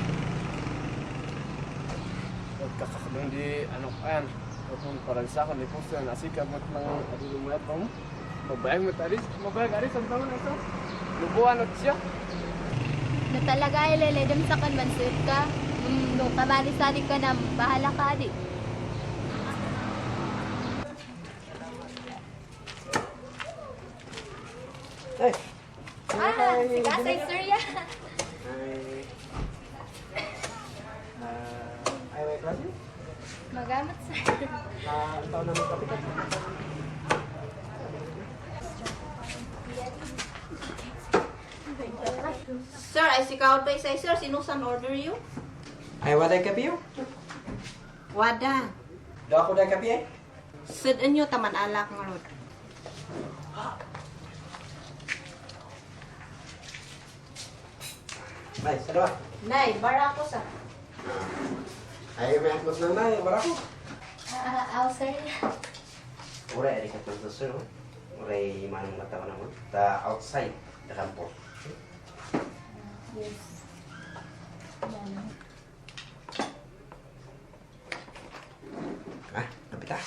Kakakadong di, ano kan, kung parang sa akin, ipos na nasikap mo mga adulumayat pa mo. Mabayag mo taris, mabayag aris, ang taon na ito. lubuan at siya. Na talaga ay leledem sa kan mansud ka. No, kamali sa ka na bahala ka di. Ay, Si Kasay Sir ya. ay, may klase? Magamat sir. Ang taon namin kapitan. Sir, ay si Kaon pa isa, sir. Sinusan order you? Ay, waday kapi yun? Wada. Do ako day kapi eh? Sidin nyo taman alak nga rod. Ay, sa dawa. Nay, bara ko sa. Ay, may angkos na na, wala ko. Aw sir. Uray, ari ka tanto sir. Uray, manang mata ko naman. Ta outside, the campo. Yes. Ah, kapita.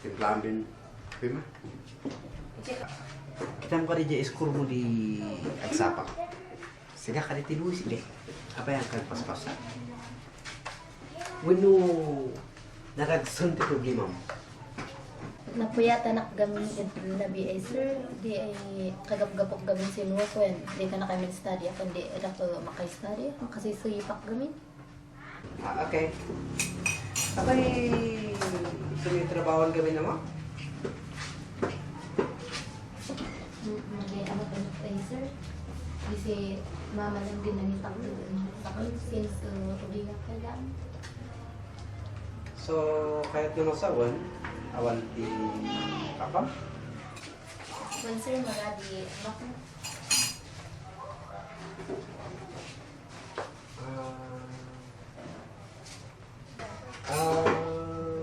Timplahan din. Pima. Kita mo ka rin iskur mo di agsapak. Siga ka rin tinuis deh. Apa yang akan pas-pasan? Wino naragsan ti problema mo. Napuyata nak gamin na BA sir, di ay kagap-gapok gamin sinuwasan. Di ka na kami study, ako di na ko makay-study, makasisuyipak gamin. Ah, okay. Abay, sumitrabawan kami naman. Mag-ano ka na tayo sir. Kasi mama lang din nangitak doon sa akin since uliga ka lang. So, kahit yung nasawan, awan ti kapam. Well sir, magadi, anak mo.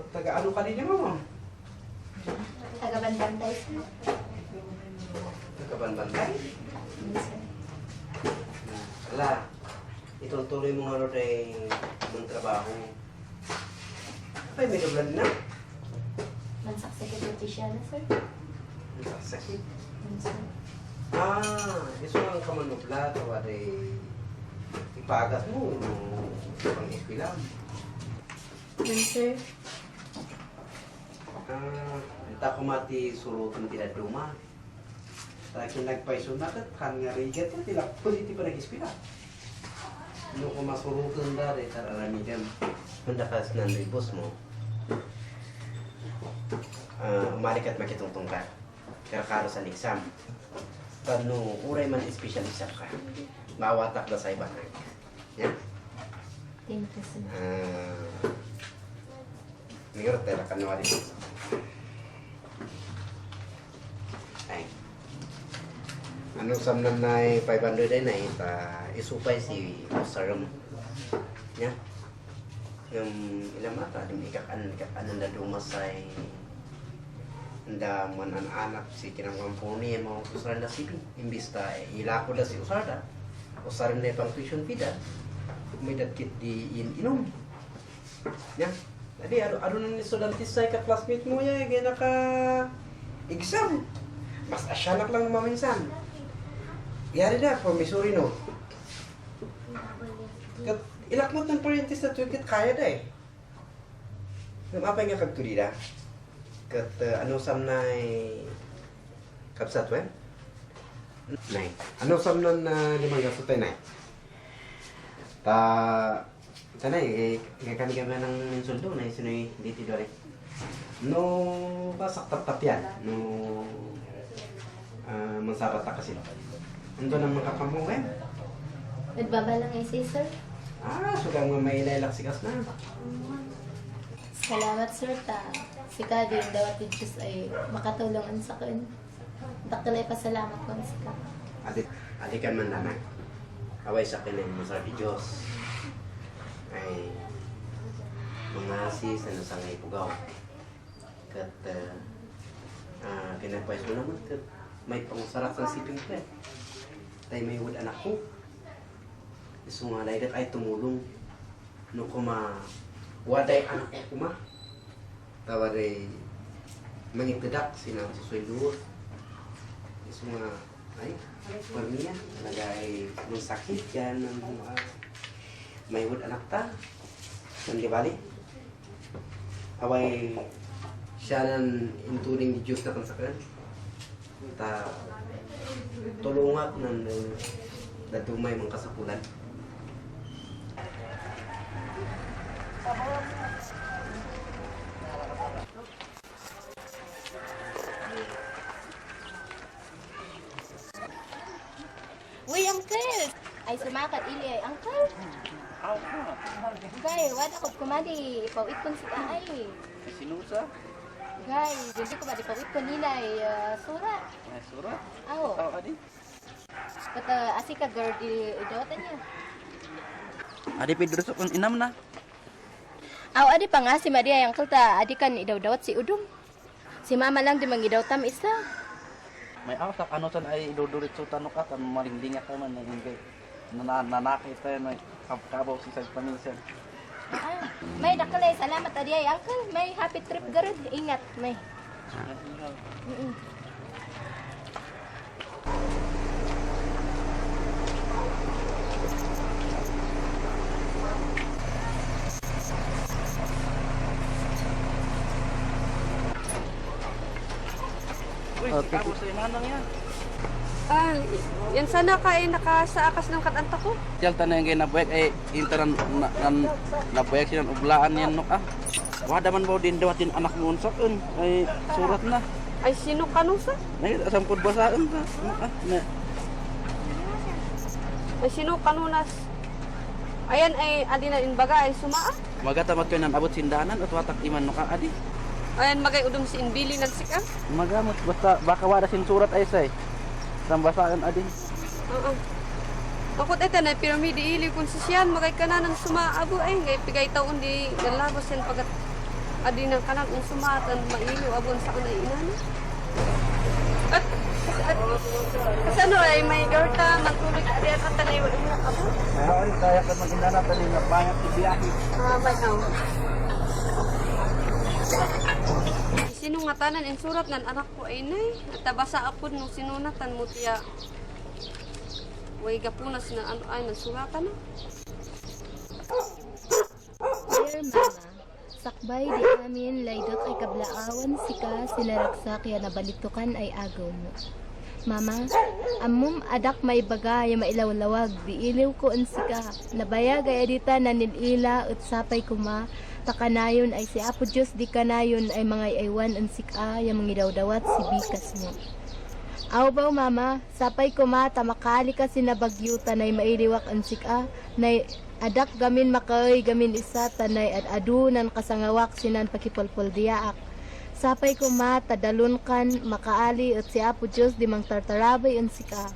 Taga-ano ka din mo? Taga-Banbantay sir. Taga-Banbantay? Yes sir. Ala, ituloy mo nga rin ng trabaho. Apay, may doblan na. Mansaksakit siya na sir. Sakit. Yes sir. Iso lang ka manubla, tawari ipagas mo, pang ispilam. Yes sir. Ita ko mati surutong tidak duma. Takin nagpaisunat at kan nga rigat at tila puliti pa nag-ispila. Ano ko masurutong dari tararamigan. Mandakas ng ribos mo. Umalik at makitungtong ka. Karakaro sa liksam. Tano, uray man espesyalisa ka. Mawatak na sa ibang yan. Thank you sir. Migro tela kanwari. Ay. Ano samnan na 500 ay na ita isupay si Saram. Ya. Yung ilang mata, ikakan na dumasay. Anda man an anak si kinangwampuni mo usaran na sipi. Imbis ta ilako da si usada. Usaran na pang tuition fee da. May datkit di inom. Ya. Tadi ado nang estudantis say ka classmate mo ya gaya naka exam. Mas asyanak lang maminsan. Yari na, promissory no. Kat ilakmot ng parentis na tuwid kaya da eh. Apa nga kagturida? Kat ano sam na kapsat wen? Nay. Ano sam na limang gasto tayo nay? Tanay, kami ng insuldo na isinoy dito doon. No, basak tap yan. No, mansabat ta kasi. Ando nang makakamong eh. Nagbabalang ay si sir. Sugang may ilalaksikas na. Salamat sir ta. Si Kadi yung dawat Diyos ay makatulungan sa akin. Dakilay pasalamat ko sa ka. Adikan man naman. Away sa akin ng masarap Diyos. Ay mga sis ano sa ngay pugaw. Kat pinagpais mo naman kat may pangusarap sa siping ko eh. Tay may wood anak ko. Iso nga dahil ay tumulong. No kuma waday anak ko kuma. Tawaray mangitidak sinang si Suelur. is mga ay pamilya nagay may sakit yan ng may wud anak ta nang bali away siya nan inturing di Diyos na kansakan ta tulungat nan dadumay mga kasapulan. Uy, Uncle! Ay, sumakat ili ay, Uncle! Gay, wala ko kumadi, ipawit ko siya ay. Sinusa? Gay, hindi ko ba ipawit ko nila ay surat. Surat? Oo. Tao adi? Kata asik ka girl, idawatan niya. Adi Pedro sa kung inam na. Aw, adi pa nga si Maria yung kalta, adi kan idawdawat si Udong. Si Mama lang di mangidawtam isa. May asak ano san ay idudurit sa tanok ka kan malinglinga ka man naging nanakit tayo may kabaw si sa paminsan. May nakalay, salamat adi ay Uncle. May happy trip garod. Ingat, may. Uy, kabaw sa manang yan. Yan sana ka ay nakasaakas ng katanta ko. Tiyal tanay ngay nabuyak ay interan nabuyak siya ng ublaan yan no ah. Wada man baw din dawatin anak mo unsaon ay surat na. Ay, sino kanusa? Nay asampod basaan ta. Ah, na. Ay, sino kanunas? Ayan ay, adi na inbaga ay sumaa. Magatamat kayo ng abot sindanan at watak iman no ka adi. Ayan, magay udong si Inbili ng sika. Magamot basta baka wada sin surat ay say. Sambasaan adi. Oo. Akot ito na, piramidi ili kung sisyan, magay kanan ng sumaabo ay, ngay pigay taon di galabos yan pagat adi ng kanan ng sumatan, mailo, abon sa kanay inana. At kasi ano ay, may garta, magtulog, adi at tanay, wala mo abo. Ay, kaya ka mag-inana tali na banyak ibiyahe. By now. Sino nga tanan ang surat ng anak ko ay nay. At tabasa ako nung sinunatan mo tiya. Way gapunas na ano ay ng suratan na. Dear Mama, sakbay di amin laydot ay kablaawan sika sinaragsak ya nabalitukan ay agaw mo. Mama, amum adak may bagay mailawlawag di iliw ko sika. Nabayag ay edita na nilila ut sapay kuma takanayon ay si Apo Diyos di kanayon ay mga aywan sika ya mangidawdawat si bikas mo. Aw baw mama, sapay kuma tamakali ka sinabagyutan ay mailiwak sika na adak gamin makay gamin isa tanay at adunan kasangawak sinan pakipolpol diyaak. Sapay ko mata dalun kan makaali at si Apo Diyos di mang tartarabay sika.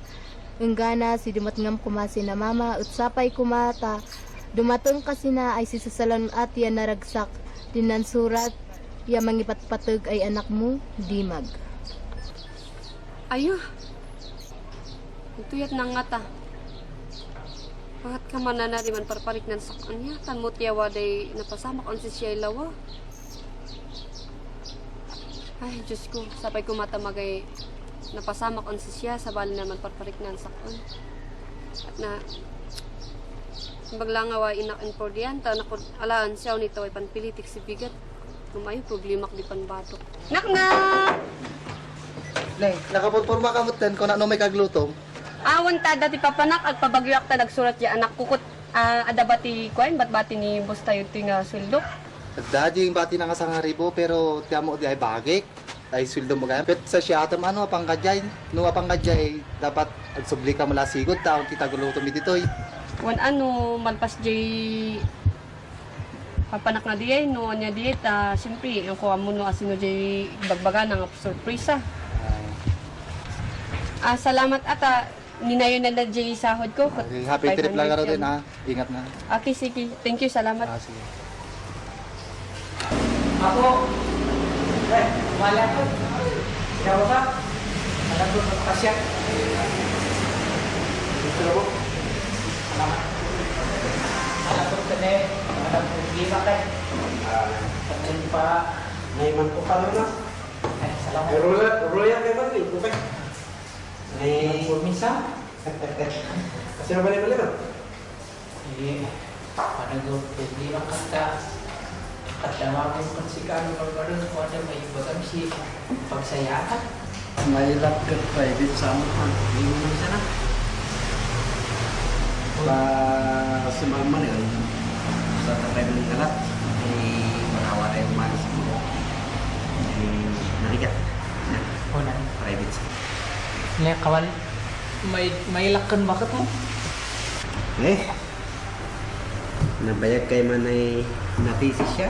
Unggana si dumatngam kumasi na mama at sapay ko mata dumatong kasi na ay si sasalon at yan naragsak dinan surat ya mangipatpatag ay anak mo dimag. Ayo. Ituyat na nga ta. Bakit ka man na di man parparik ng sakanya? Tan mo tiyawa day napasama kon si siya lawa. Ay, Diyos ko. Sapay ko matamagay napasama kon si siya sa bali naman parparik ng sakon. At na baglangawa inak in pordian ta nakod alaan siya nito ay panpilitik si bigat. Numayo problema di panbatok. Nak! Nay, nakapunporma ka mo ten kung ano may kaglutom. Awan ta dati papanak at pabagyak ta nagsurat ya anak kukot adabati kuan bati ni boss tayo tinga sweldo. Daddy yung bati na nga sa ngaribo pero tiya mo di ay bagik. Ay sweldo mo kaya. Pet sa siya atam ano apang kajay. No apang kajay dapat agsubli ka mula sigod taon kita gulutom ditoy. Wan ano malpas jay papanak na diay no anya diet siyempre yung kuha mo no asino jay bagbaga ng surpresa. Salamat ata ninayon na na jay sahod ko. Okay, happy trip lang ka din ha. Ingat na. Okay, sige. Thank you. Salamat. Sige. Ako, wala ko. Kaya ba? Alam ko magpasya. Gusto mo? Alam ko ka na alam ko lima ka. Pagsin pa, naiman ko pa na. Salamat. Roya kayo ba? Okay. Minsan? Kasi na balik-balik ba? Panagod di lang kata katawagin ko si Carlo Barbaron kung ano may bagang si pagsayakan. May lap ka private sa amo pa. Hindi mo naman sana. Si mama rin. Sa tatay ng alat. Manawa na yung umalis mo. Narigat. O na. Private sa. Ngayon kawal, may lakan bakit mo? Nabayag kay man ay natisi siya.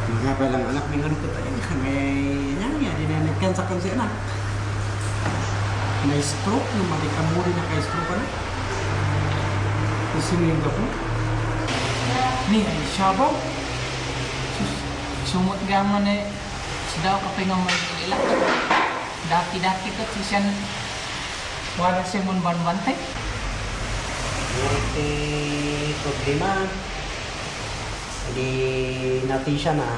Mga palang anak ng ano ko tayo. May dinanagkan sa kansi anak. May stroke, namalikan mo rin na kay stroke ka na. Isingin ka po. Ni ay sabaw. Sumot gaman eh. Sadaw ka pingang may ilak. Daki-daki ka siyan. Wala siya mun ban-bantay. Iti problema. Di natin siya na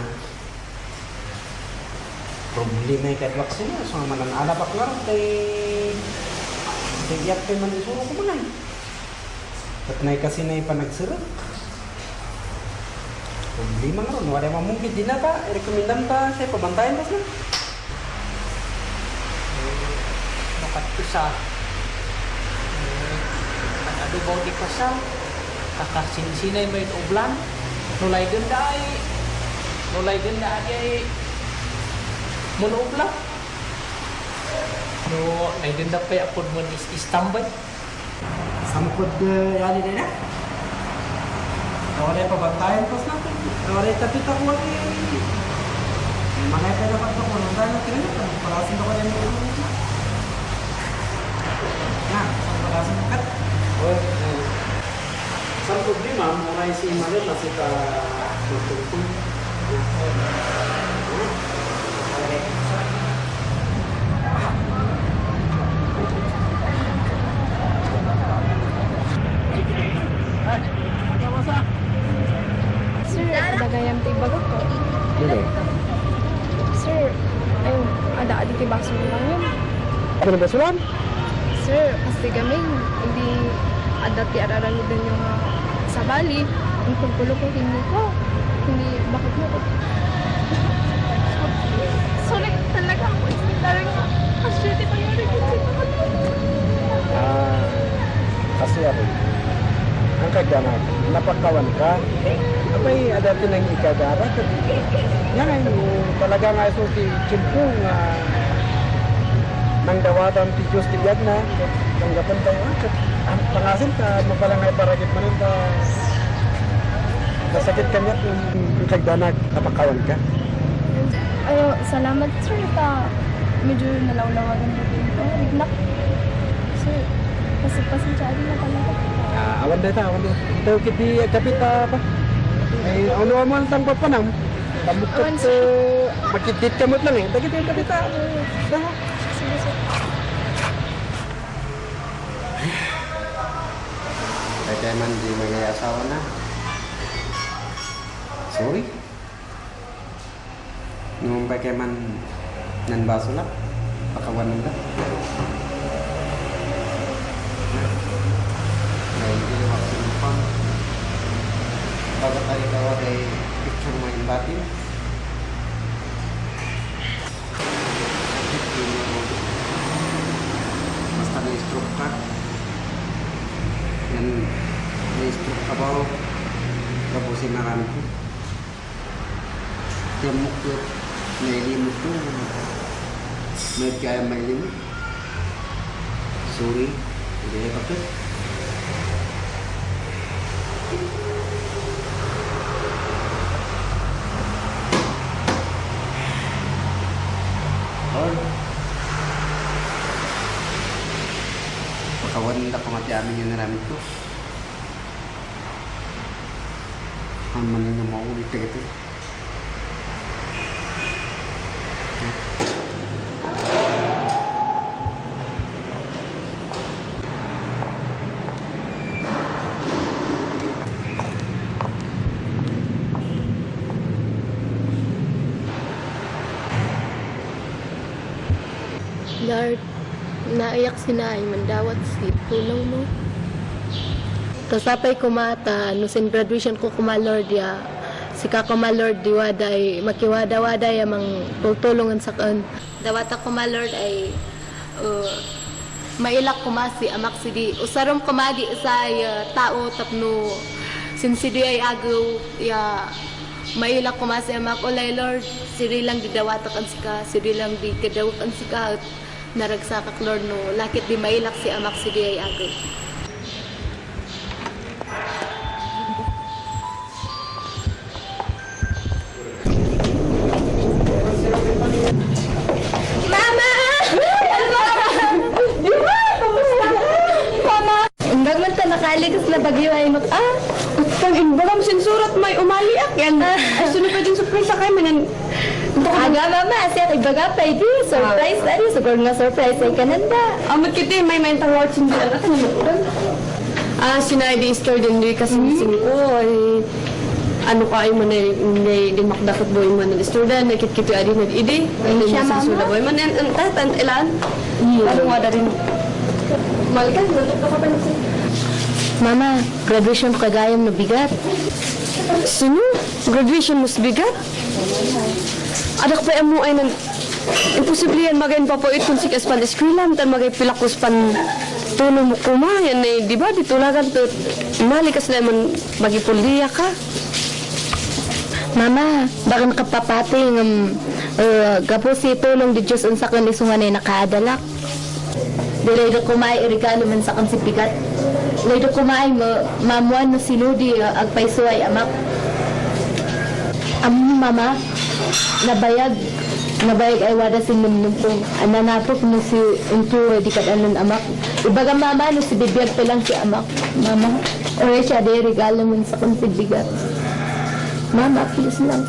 problema yung kahit vaksin niya. So, mananala pa nga kay iyak kay man isuro ko man ay. At na kasi na ipanagsira. Problema nga ron. Wala mamungkit din na ta. I-recommendam ta siya. Pabantayan pa siya. Dapat ko sa adubaw di kasal kakasinsinay may ublan nulay ganda ay munubla no ay ganda pa apod mo istambay Samukod yani din na. Wala pa bantayan pa natin. Wala tapita ko ay. Mga kaya dapat ko nung dahil natin na. Parasin ako yan mo. Parasin kat. Sa problema, mulai si Maria masih ke tutup. Sir, dagayam ti bagot ko. Dili. Sir, ayun, ada ti baso lang yun. Ano ba sulan? Sir, kasi kami, hindi ada ti araran din yung sa Bali. Ang pagkulo ko, hindi, bakit mo ko? Sorry, talaga ako. Talagang, kasi di pa yun. Kasi ako. Ang kagdanag, napakawan ka. Abay, ada tinang ikagara. Yan ay, talaga nga so si Chimpong nang dawatan ti Diyos ti Biyag na. Tanggapan tayo. Ang pangasin ka, mapalang ay paragit man ka. Kasakit kanya kung kagdanag, napakawan ka. Ayo, salamat sir, medyo nalawlawagan mo din ko. Rignak. Sir, kasi pasensya din na talaga. Awan dito. Ito kiti kapita pa. Ay, ano man tang papanam. Pamukot makitid kamot lang eh. Dagiti yung kapita. Sige, sir. Kaya man di may asawa na. Sorry. Nung kaya man nanbaso na. Pakawan na. Hindi na makasinupan. Bago tayo daw ay picture mo yung batin. Basta na-stroke ka. Yan, na-stroke ka ba? Tapusin na kami ko. Tiamok ko, nailimot ko. May kaya may limot. Sorry, hindi na kapit. Pakawan nila pamati amin yung naramit ko. Ang manin yung maulit ka ito. Lord, naiyak sinay, mandawat si tulong mo. Tasapay ko mata, no sin graduation ko kuma Lord ya, si kakuma Lord diwada ay makiwada-wada ya mang tutulungan sa kan. Dawata kuma Lord ay mailak kumasi amak sidi. Usarom kumadi sa tao tapno sinsidi ay agaw ya mailak kumasi amak ulay Lord. Siri lang didawata kan sika, siri lang di kadawakan sika at naragsakak Lord no. Lakit di mailak si amak sidi ay agaw. Mama! Di ba? Kamusta? Mama! Hanggang man ta nakaligas na bagyo ay pag imbagam sinsurat may umaliak yan. Ay sunod pa din surprise kay manan. Aga mama, siya kay baga pa di surprise na rin. Siguro nga surprise ay kananda. Amot kita may mentang watching din anak na sinay di store din di kasi sing ko ay ano ka ay man ay di makdapat boy man na student nakikita adi nag-idi ay siya mama boy man ang tatan ilan ano nga rin malkan lutok ka pa nito mama graduation ko kagayam na bigat sino graduation mas bigat adak pa mo ay nang imposible yan magayin pa po itong si kaspan eskwela tan magay pilakos pan tulong mo kuma yan ay di ba ditulagan to malikas na man magipuldiya ka. Mama, baka nakapapati ng gapos si tulong di Diyos unsa kan isungan ay nakaadalak. Dilay do kumay irigalo man sa kan si bigat. Dilay do kumay mamuan no sinudi agpaysuay amak. Mama, nabayag ay wada si numnum ananapok no si unto di kadanon amak. Ibaga mama no si bibiyag pa lang si amak. Mama, oray siya di regalo man sa kan si bigat. Mama, please lang.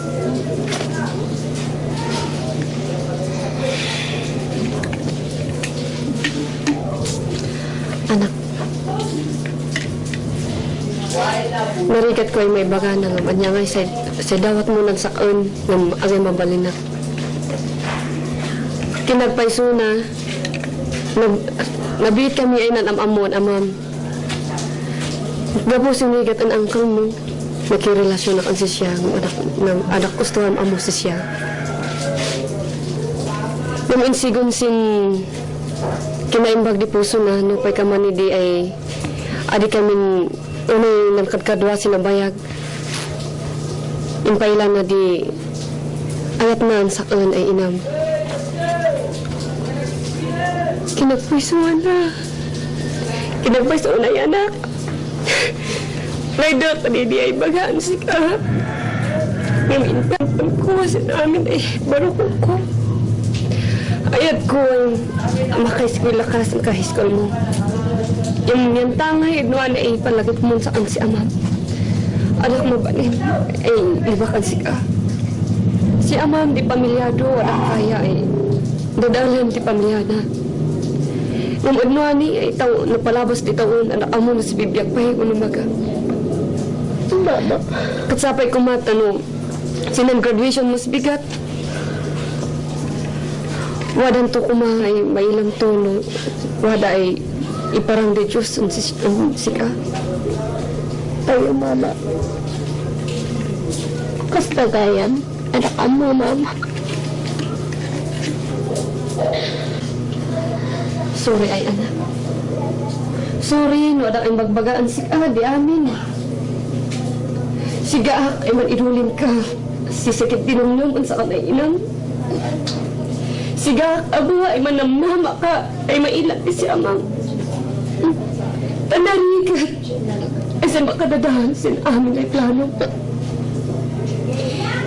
Anak. Narigat ko ay may baga na naman niya nga sa dawat mo nagsakon ng agay mabalinak. Kinagpaiso na nabit kami ay nanamamon amam. Gapos yung higat ang angkol mo. Nakirelasyon na kan siya ng anak gustuhan amo siya. Nung insigon sin kinaimbag di puso na no pay kamani di ay adi kami unay ng kadkadwa sinabayag. Impailan na di ayat na ang sakon ay inam. Kinagpisuan na. Kinagpisuan ay anak. Laidot, di ay bagaan si ka. Ngamintan ko sa namin ay barukong ko. Ayat ko ang makaiskwila ka sa kahiskol mo. Yung tangay, inuan ay palagit mo sa si amam. Anak mo ba ay libakan si ka. Si amam di pamilyado, walang kaya ay dadalan di pamilyada. Yung inuan ay napalabas di taon, anak amo na si bibiyag pa yung unumaga. Katsapay ko matanong, sinang graduation mas bigat. Wadan to kumangay, may ilang tono. Wada ay iparang de Diyos ang sika. Tayo, mama. Kasta gayan, anak mo, mama. Sorry ay anak. Sorry, wada kang magbagaan sika, di amin. Sigaak ay manirulin ka. Sisakit dinumnum sa kanay inang. Sigaak abuha ay manamnama ka. Ay mailat si amang. Tanarigat. Ay sa makadadahan sin amin ay plano.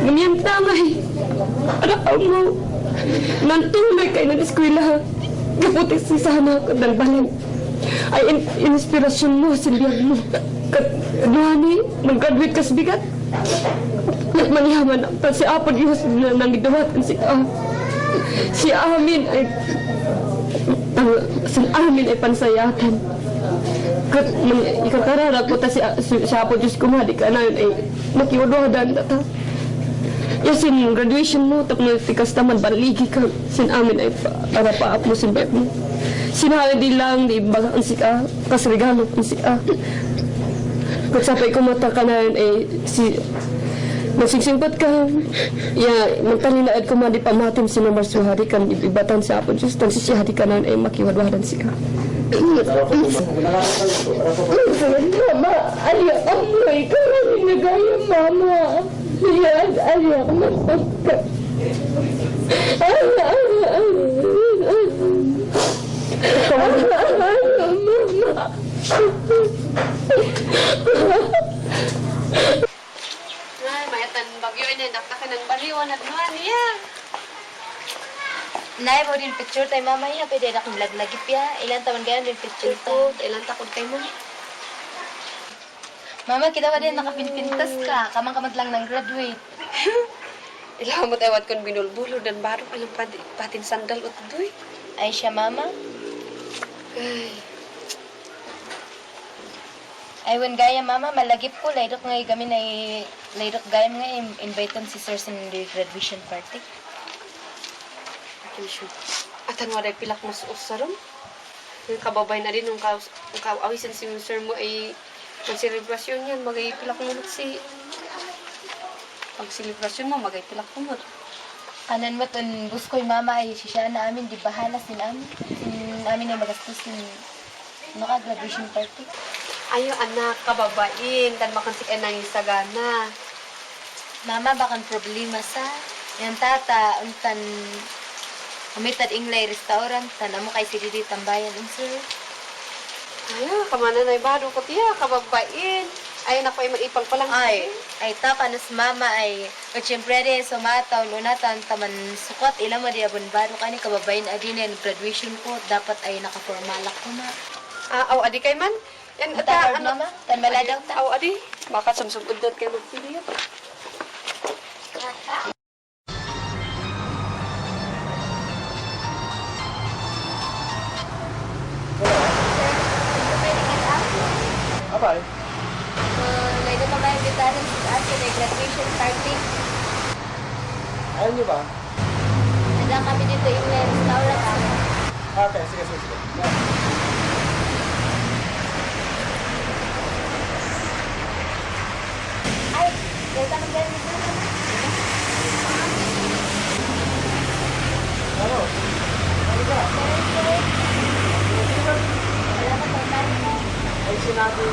Ngayon tangay. Anak mo. Nantuloy kayo ng eskwela. Kaputik si sana ka dalbalan. Ay inspirasyon mo, silbiyag mo. Duhani, mag-graduate ka sa bigat. Manihaman ang si Apo Diyos na nangidawatan si ka. Si Amin ay pansayatan. Ikakararag po ta si Apo Diyos kumadi ka na yun ay makiwaduhadan na ta. Yasin graduation mo, tapos tikas naman, baligi ka. Sin amin ay para paap mo sin bet mo. Sinabi di lang, di baga ang sika, kas regalo ang sika. Kung sapay ko mata ka na yun, si nagsingsingpat ka. Magtalinaad ko di pamatim si Nomar Suhari kan ibatan sa apon. Just tang sisihari ka na yun, makiwadwadan siya. Mama, aliya ako, ikaw rin nagaya, mama. Yan, aliya ako magpagka. Ay, mayatan bagyo ini dakta ng baliwan at man iya. Nay mo din picture tayo mamaya, pwede na kong laglagip ya. Ilan taon ganyan din picture Ito, ilan takod kay mo. Mama, kita ba din nakapinpintas ka? Kamang-kamag lang ng graduate. Ilang mo tawad kon binulbulo dan baru alam patin sandal ut doy. Ay siya, mama. Ay, Ay, when gaya, mama, malagip ko. Layrok nga kami na layrok gaya nga invitean si sir sa graduation party. atan waday pilak mas usaron. Yung kababay na din nung awisan si sir mo ay magselebrasyon yan, magay pilak mo si pag selebrasyon mo, magay pilak mo. Kanan mo ton buskoy mama ay siya na amin, di bahala sin amin. Sin amin ay magastos sin graduation party. Ayo anak, kababain, tan makansik ay nanging sagana. Mama, bakan problema sa yung tata, untan umitad inglay restaurant, tanam mo kay si Didi tambayan sir. Ayo, kamana na ibado ko tiya, kababain. Ay, naku, ay maipang palang. Ay ta kanas mama ay siyempre rin sumataw lunatan taman sukat ilang mo di abon baro kani kababayan adin graduation ko dapat ay nakaformalak ko na. Aw adi kay man. Yan Ata mama, tan maladaw ta. Aw adi, baka sumsugod dot kay magpili. Apa? Lain pa may bitaran sa atin ay graduation party. Ayaw niyo ba? Ada kami dito yung restaurant. Okay, sige. Ay, kita maganda dito. Ano? Ano ba? Ay sinabi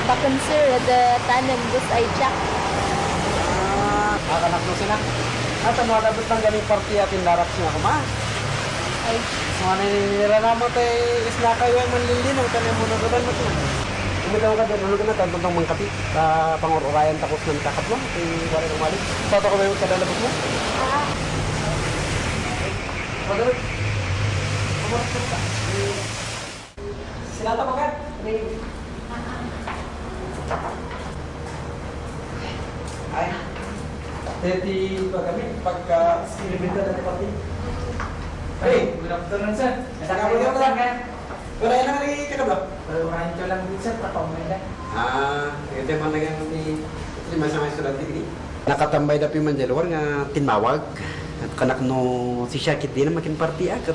Bakun sir, ada tanem bus ay jack. Akanak mo sila. At ano nabot ng galing party atin darap siya ko ma. Ay, Mga naninira na mo tayo isla kayo ay manlilin ang tanim mo na doon mo siya. Umidaw ka doon, nulog na tantong mangkapi sa pangurayan takos ng kakatlo. Kaya wala ng mali. Pato ko ba yung kadalabot mo? Pagod. Pumarapot ka. Sila pa ka? Ay. 30 pa kami pagka sinibita na pati. Hey, good afternoon sir. Nasa mo ka lang. Wala na lagi ka ba? Wala ko lang din sir, papamay na. Ito man lang ni lima sa mga estudyante ini. Nakatambay dapi man jalur nga tinmawag. At kanak no si Syakit din makin party at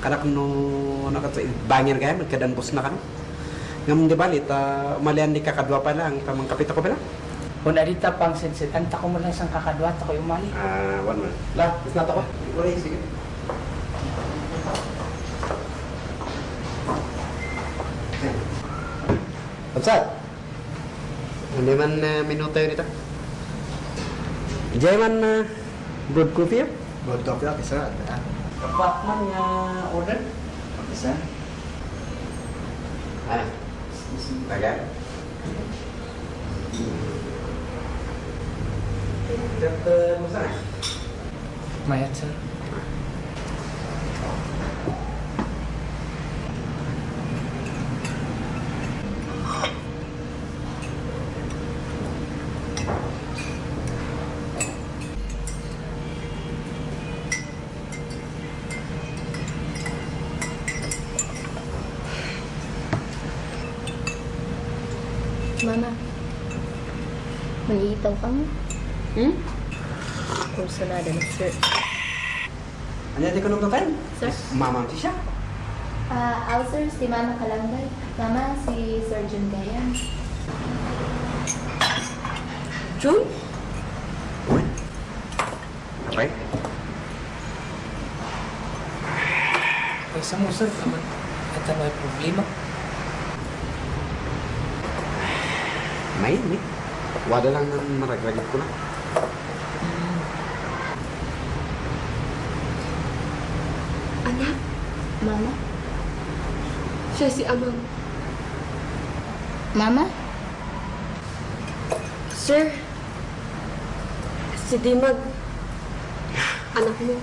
kanak no nakat bangyan kaya magkadan bus na kan. Ngam di balit malian di kakadwa pa lang kamang kapita ko pala. Kung narita pang sensit, anta ko mo lang isang kakadwat ako yung mali. One man. Lah, isnata ko. Wala sige. Absat. Hindi man minuto yun dito. Diyan man broad coffee ya? Broad coffee ako, isa. Kapat man nga order? Isa. Taga? Dapat mo sana? Mayat sir. Mama, mag-iipon bitaw ka mo. Hmm? Kursunada na, sir. Ano yung tikunong ka kayo? Sir? Mamam siya. Sir, si Mama Kalambay. Mama, si Sir Jun Gayan. Jun? Okay. Kaysa mo, sir, naman at may problema. May. Wala lang nang maragragit ko na. Anak, Mama? siya si Amang. Mama? Sir, si Dimag, anak mo.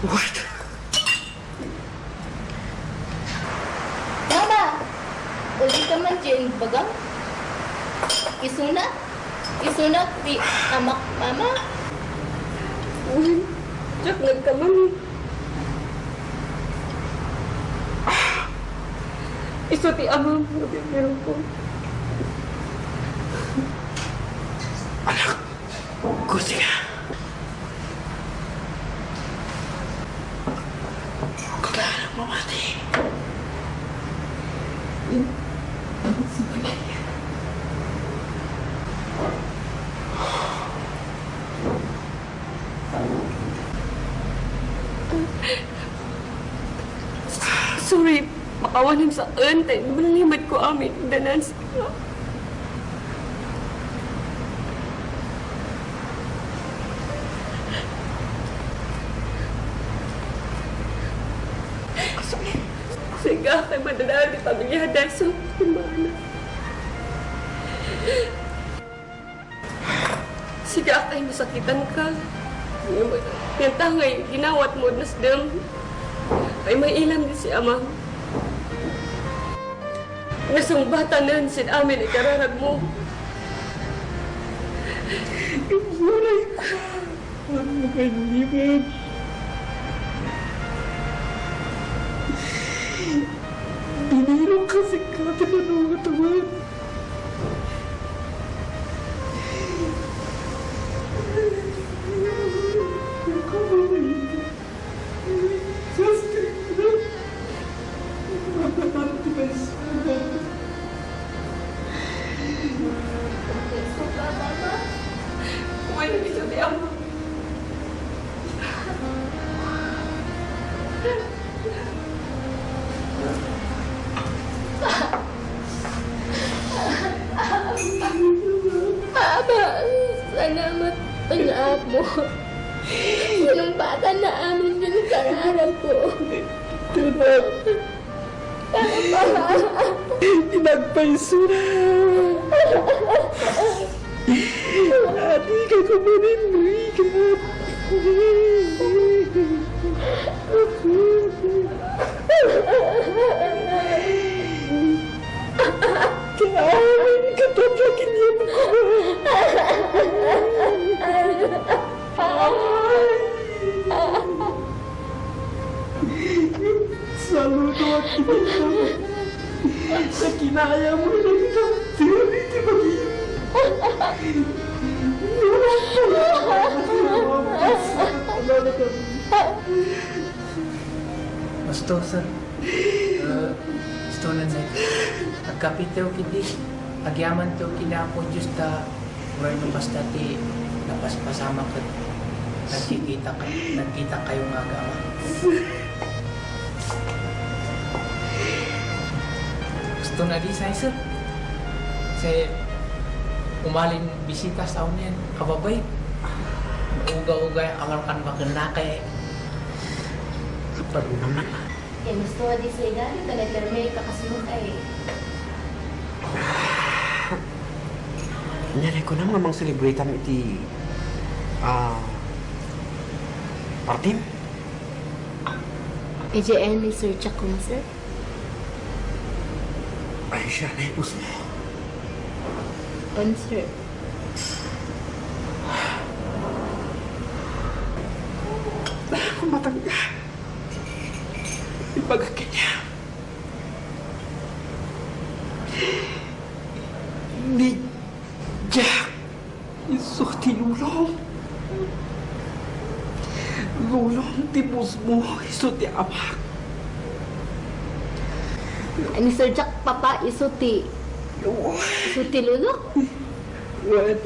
What? Mama! Uli ka man dyan, bagang? Isuna? Isuna, di amak, Mama? Uy, Jack, nagkamali. Iso ti Amang, meron ko. Gusti ka. Kailangan mo mati. Sorry, makawanan sa ante. Malalimad ko amin. Danan sa... Sehingga kay madadaan di pamilyada sa kumana. Siga kay masakitan ka. Yung tangay, ginawat mo nas dem. Ay may ilang di si Amang. Nasumbatanan sin amin ikararag mo. Iburay ko. Ano kayo liban? Biniro kasi kami na ng mga tawag. Bueno, yo te amo. Aba, salamat anak mo. Yung bata na amin yung kararap ko. Pinagpaisura. Adi ka kumanin mo ikat. Kaya katapakin niya mo ko. Saludo at kinaya. Sa kinaya mo na kita. Di magiging. Gusto, sir. Gusto na na. Agkapitew kidi. Agyaman to kinapo Diyos ta. Wala nung basta ti napaspasama ka. Nagkita kayo nga agawa. Gusto na di say, sir. Say, umalin bisita sa unin, kababay. Uga-uga yung awal kan maganda kay. Parunam na. Eh, gusto di sa igali ka na termay kakasunog kay. Nanay ko na mamang celebrate ang iti partim. EJN ni Sir Jack ko, sir? Ay siya, naipos mo. On, sir. Kung matangga, ipagkakit niya. Ni Jack, iso ti lulong. Lulong ti bus mo, iso ti amak. Ani Sir Jack, papa, isuti. Isuti lulok? What?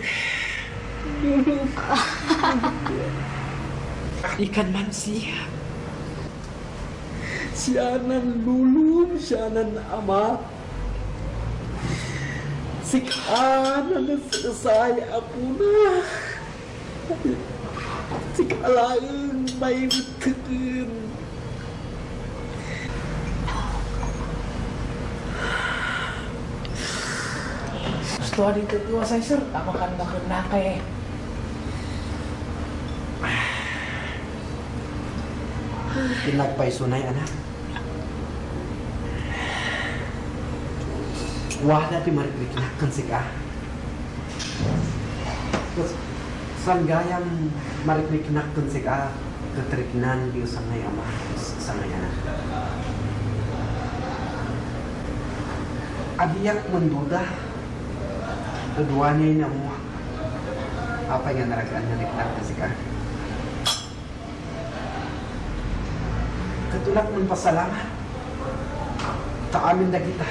Lulong. Ikan man siya. Siya nan lulong, siya nan ama. Sikana na sinasay ako na. Sikalaang may matakin. Gusto ka dito iwasay, sir. Ako kan na kay. Pinagpaisunay, anak. Wala ti marikliknakan si ka. San gayam marikliknakan si ka katriknan di usangay ama usangay anak. Abiyak menduda keduanya mo apa yang naragaan na liknakan si ka. Katulak ng pasalamat. Taamin na kita.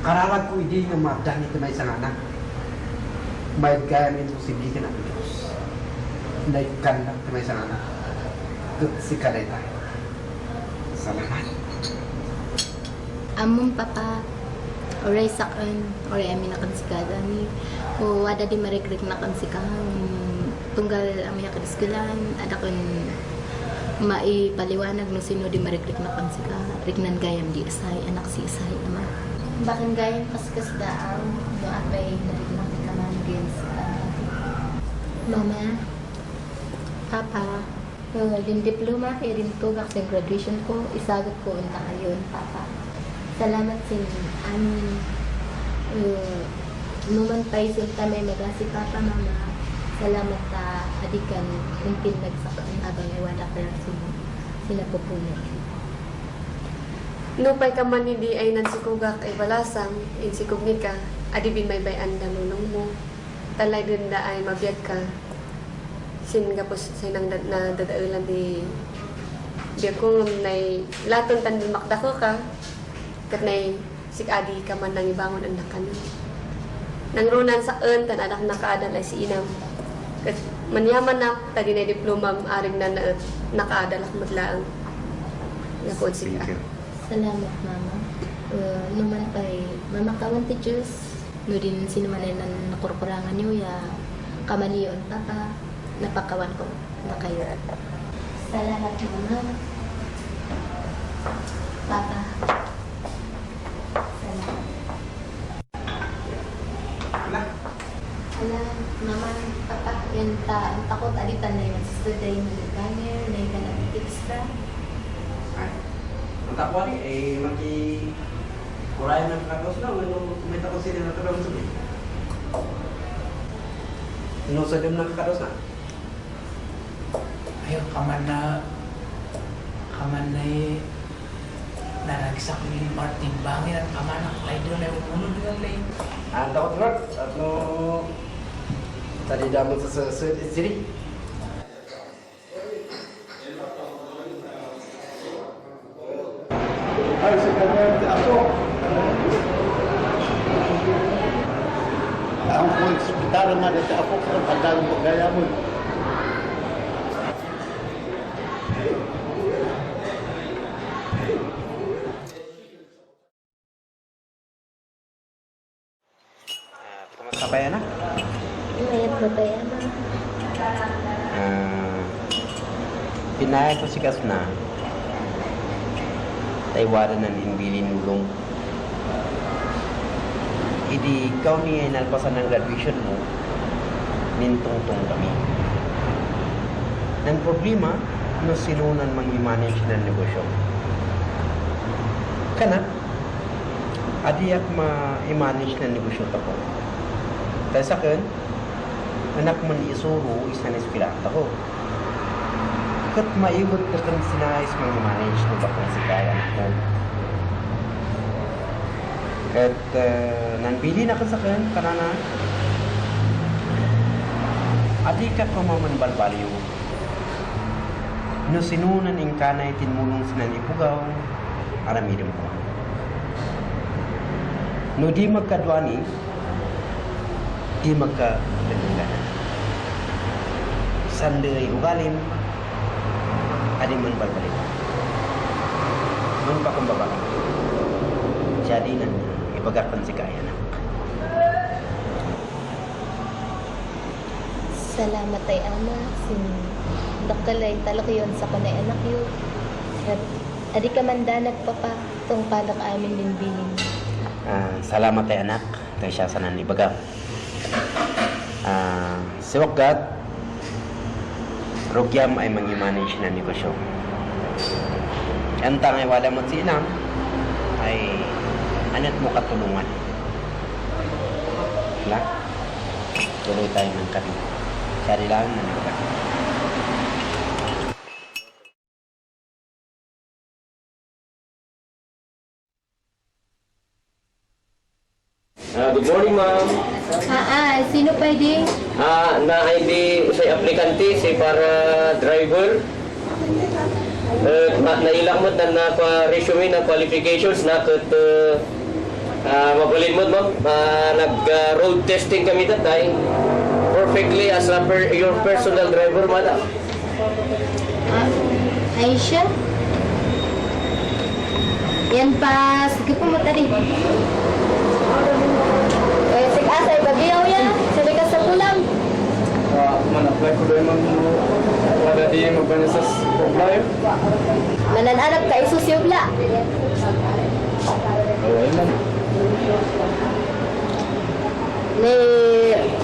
Kararag ko hindi yung mabdang ito may isang anak. May gaya min posible ka na ang Diyos. Naikan lang ito may isang anak. Si Kaleta. Salamat. Among papa, oray sakan, oray amin akan si kada ni. O wada di marikrik na kan si kahang. Tunggal amin akan iskilan, ada kan maipaliwanag no sino di marikrik na kan si ka. Rignan gayam di isay, anak si isay naman. Bakan gayam kaskas daang, no apay nariknak ni kaman against Mama, Papa, din diploma kay rin tugak sa graduation ko, isagot ko unta kayon, Papa. Salamat sa amin. Numan pa isulta may magasi Papa, Mama. Salamat ta adikan untin nagsakon abang iwala ka lang sinapupunod. Nupay ka man hindi ay nansikugak ay balasang, insikugni ka, adibin may bayan danunong mo. Talay din da ay mabiyag ka. Sin ka po sinang na dadaulan di biya kung nay laton tan makdako ka, kat nay sikadi ka man nang ibangon ang nakanan. Nang runan sa tan anak nakaadal ay si inam. Kat manyaman na tadi na diploma aring na nakaadal ak maglaang. Napod sila. Salamat, Mama. Numan pa'y mamakawan ti Diyos. No din sinumanay na nakurkurangan niyo ya kamaliyon, Papa. Napakawan ko na kayo. Salamat, Mama. Papa. Salamat. Alam, Mama, Papa, yan ta, ang takot alitan na yun. Studay mo yung ganger, na yung ganang extra. Ang takwa ni ay maki-kuray ng kakaos na. May takot sila na kakaos na. Inusa din ng kakaos na. Ayaw, kaman na naragsak ni Martin Bangin at kaman na kalay doon ay umunod ng lay. Ang takot Lord, at no tadi damo sa siri. Ay, si kanya ako. Ang kung hospital nga dito ako kung pagdagang pagaya mo. Kamusta pa yan, ha? Mayat mo pa yan, Ma. Pinayag ko si Kasna. Taiwaran ng inbilin ulong. Idi ikaw niya nalpasan ng graduation mo, nintong-tong kami. Ang problema, no sinunan mang-manage ng negosyo. Kana, adiyak ma-manage ng negosyo tako. Dahil sa akin, anak man isuro, isa na ispilata ko. Kat maigot ka kang sinayos mang manage mo ba kung si kaya anak mo. At nanbili na kasakyan kanana. Adi ka kumaman balbaliw. No sinunan ing kanay tinmulong sinan ipugaw, aramidem ko. No di magkadwani, di magkadagdagan. Sanday ugalim, adi man balbaliw. Nun pa kung babae. Jadi nan ibagakan si kaya na. Salamat ay ama, sin nakalay talak yun sa kanay anak yun. At adi ka manda nagpapa, tong palak amin din bilin. Salamat ay anak, tayo siya sa nanibagam. Si Wagat, Rugyam ay mangimanage na negosyo. Antang ay wala mo si Inam, ay anat mo katulungan. Wala? Tuloy tayo ng kami. Sari lang na nagpag. Good morning, ma'am. Sino pwede? Na-ID sa aplikante, si para driver. Nailang mo na pa-resume ng qualifications na mabalin mo, ma'am. Nag-road testing kami tatay. Perfectly as your personal driver, madam. Aisha? Yan pa, sige po mo tali. Sige asay, bagiyaw yan. Sabi ka sa tulang. Man-apply ko doon mang wala di magbanyan sa problema. Mananarap ka isusyubla. Okay man.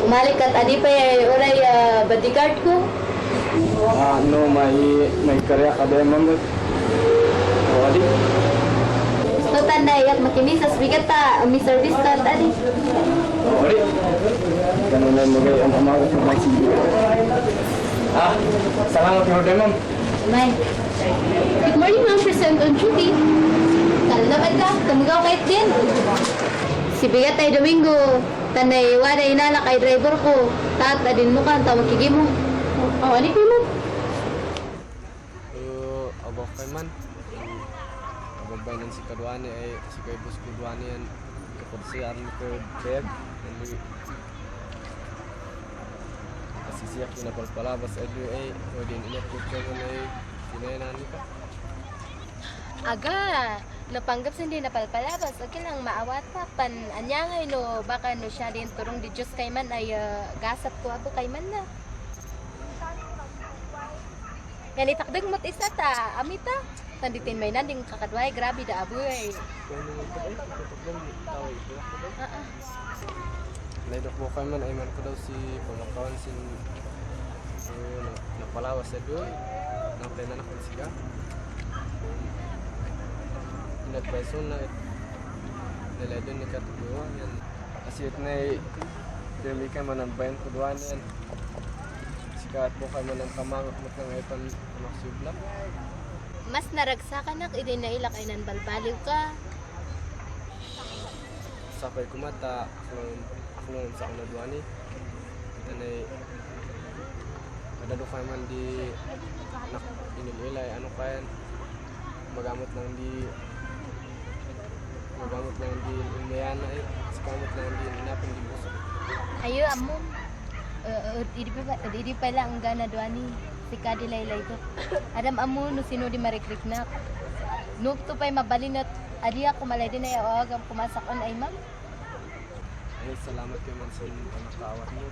Umalik at adi pa oray bodyguard ko. No, may karya ka doon man. Adi. So tanday at makinisas bigat ta, may service card adi. Adi. Ganun na mo ang umaga sa mga sige. Salamat mo doon, ma'am. May. Good morning, ma'am. Present on duty. Kalabad ka, tumugaw kahit din. Si bigat ay Domingo. Tanay, wala inala kay driver ko. Tat, adin mo ka, tawag kigi mo. Ano kayo mo? Abok kay man. Abagbayan si Kadwani ay si kay Bus Kadwani yan. Kapag ko bed. Kasi siya kinapalpalabas LUA. O din inapot ka mo na kinayanan ka. Aga, napanggap sa hindi napalpalabas. Okay lang, maawat pa. Anyangay no, baka no siya din turong di Diyos kay man ay gasat ko ako kay man na. Yan itakdag mo't isa ta, amita. Tanditin may nanding kakadway, grabe da aboy. Naidok mo kay man ay man ko daw si pamakawan sin napalawas sa doon. Nampay na nakon siya. Nagpeso na niledon ni katuwa yan. Kasi ito na pirmi ka man ang bayan ko doon yan. Sikat mo ka man ang kamangot mo kang ipan maksubla. Mas naragsakan nak, hindi na ilak ay nanbalbaliw ka. Sapay kumata, ako nun sa akong naduan eh. Ito na kadado ka man di inililay, ano kayan. Magamot lang di umayana eh. Sikamot lang di inapin di busok. Ayo, amom. Hindi pa lang ang gana doani. Si Kadilaylay ko. Adam amo no sino di marikrik na. No to pa'y mabalin at adi ako malay din ay awag pumasak on ay ma'am. Ay, salamat kayo man sa pagkakawat mo.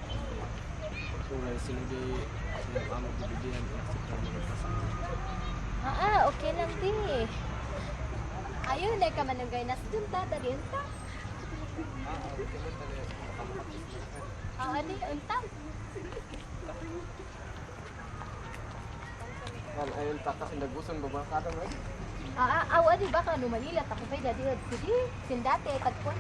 Kung sino di sinamamag bibigyan ng pagkakawat mo nagpasama. Okay lang di. Ayun, ka man ang gaynas dun ta, tadi unta. Okay man talaga. Adi, unta. Ayun, tatakin nagbuson ba mga kadang eh? Adi baka no Manila, tako pa'y dadi sige, sindate, tagpon.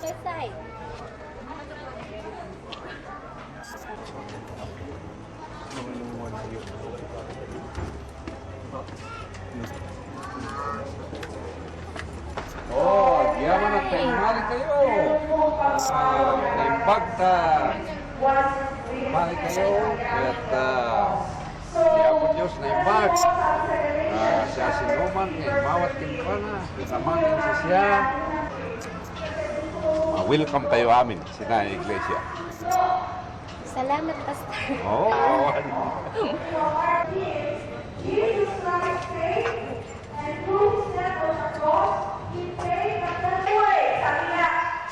other side. Oh, yaman at mahal kayo. Naimbag ta. Mahal kayo. At siya po Diyos naimbag. Siya sinuman, mawat kimpana. Samangin sa siya. Welcome kayo amin, sa iglesia. Salamat, Pastor. Oh,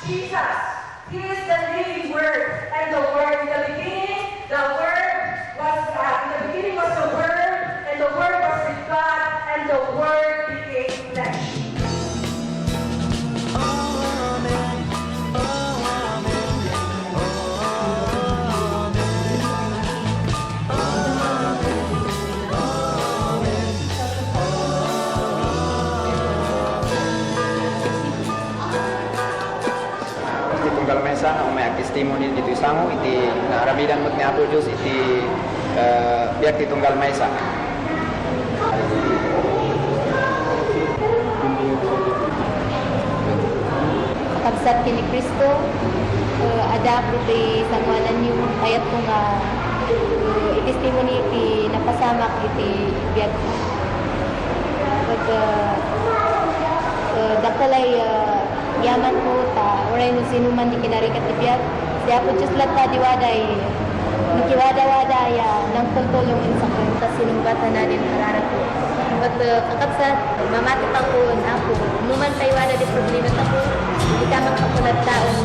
Jesus, He is the living Word, and the Word in the beginning, the Word was in the beginning was the Word, and the Word was with God, and the Word became flesh. Tunggal mesa ang may testimony dito isango iti naaramidan mo't ni Apo Diyos iti biyak ti tunggal mesa. Pagsat ni Kristo, ada ko ti sangwanan niyo kayat ko nga i-testimony iti napasamak iti biag ko. Dakalay yaman ko ta oray no sinuman di kinarikat ti biag. Siya po Diyos lang ta diwaday nikiwada-wada ya nang pagtulungin sa kanta sinumbatan na din hararat ko. But kakapsat, mamati pa ko ako, numan tayo wala di problema ta ko, di tamang kapulat taon.